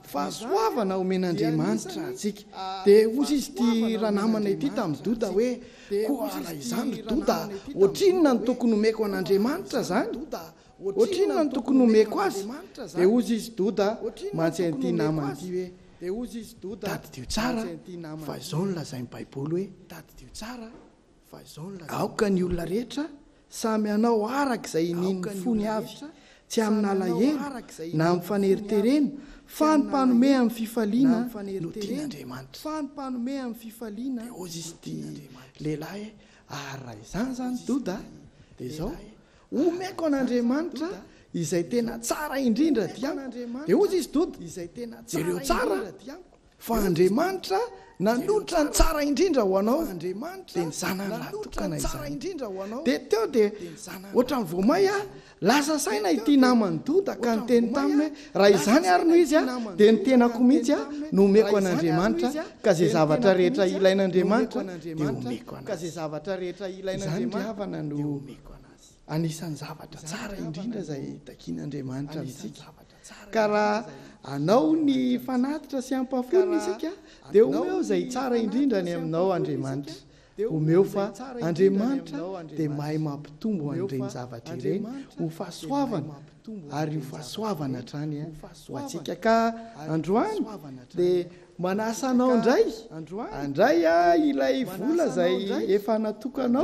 fahasoavana omen'Andriamanitra antsika. Dia hozy izy ity ranamana ity tamin'i Doda hoe, Koa raha izany ry Doda, ohatrinona no tokony homeko an'Andriamanitra izany? Ohatrinona no tokony homeko azy? Dia hozy izy Doda mantsy an'ity namany ity hoe, Tadidio tsara fa izao no lazain'ny Baiboly hoe, Aoka ny olona rehetra samy hanao araka izay inian'ny fony avy, tsy amin'alahelo na amin'ny faneriterena, fa ny mpanome amin'ny fifaliana no tian'Andriamanitra. Dia hozy izy ity lehilahy hoe, Ary raha izany izany Doda, dia izao, Omeko an'Andriamanitra izay tena tsara indrindra aty amiko. Dia hozy izy Doda, Jereo tsara fa Andriamanitra nanolotra ny tsara indrindra ho anao, dia ny Zanany lahy tokana izany. Dia teo dia ohatran'ny vao may aho, lasa saina ity naman'i Doda ka niteny taminy hoe, raha izany ary no izy dia ny tenako mihitsy no omeko an'Andriamanitra ka izay zavatra rehetra ilain'Andriamanitra dia omeko anazy. Izany ry havana no anisan'ny zavatra tsara indrindra izay takian'Andriamanitra amintsika. Ka raha hanao ny fanatitra sy ampahafolony isika dia omeo izay tsara indrindra any aminao Andriamanitra. Omeo fa Andriamanitra dia mahay mampitombo an'ireny zavatra ireny ho fahasoavana ary ho fahasoavana hatrany ho antsika. Ka androany dia Manasa anao indray handray ilay vola izay efa natokanao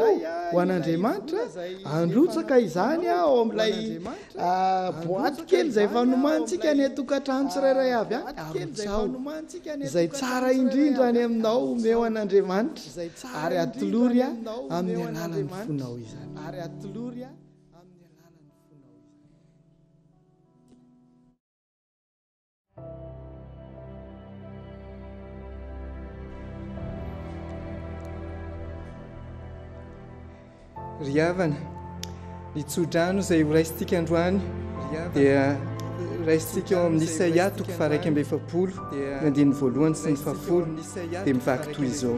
ho an'Andriamanitra, handrotsaka izany ao amin'ilay boaty kely izay efa nomanintsika any an-tokantrano tsirairay avy any, arotsaho izay tsara indrindra any aminao omeo an'Andriamanitra, ary atolory amin'ny alalan'ny fonao izany. Ry havana, ny tsodrano izay horaisintsika androany dia raisintsika ao amin'ny Isaia toko faha-41 ny andininy voalohany sy ny fahafolo dia mivaky toy izao.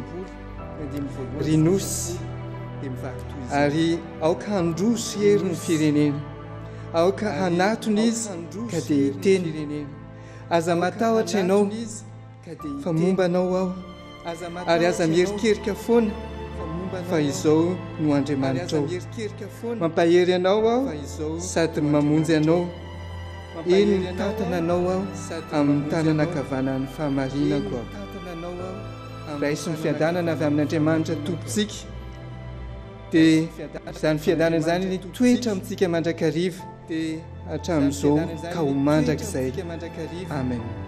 Ry nosy, ary aoka handroso hery ny firenena. Aoka hanatona izy ka dia hiteny, Aza matahotra ianao. Fa momba anao Aho, ary aza mierikerika foana, fa izao no Andriamanitrao. Mampahery anao Aho sady mamonjy anao, eny, mitantana anao Aho amin'ny tanana ankavanan'ny fahamarinako Aho. Raiso ny fiadanana avy amin'Andriamanitra Tompontsika, dia izany fiadanana izany hitoetra amintsika mandrakariva hatramin'izao ka ho mandrakizay. Amen.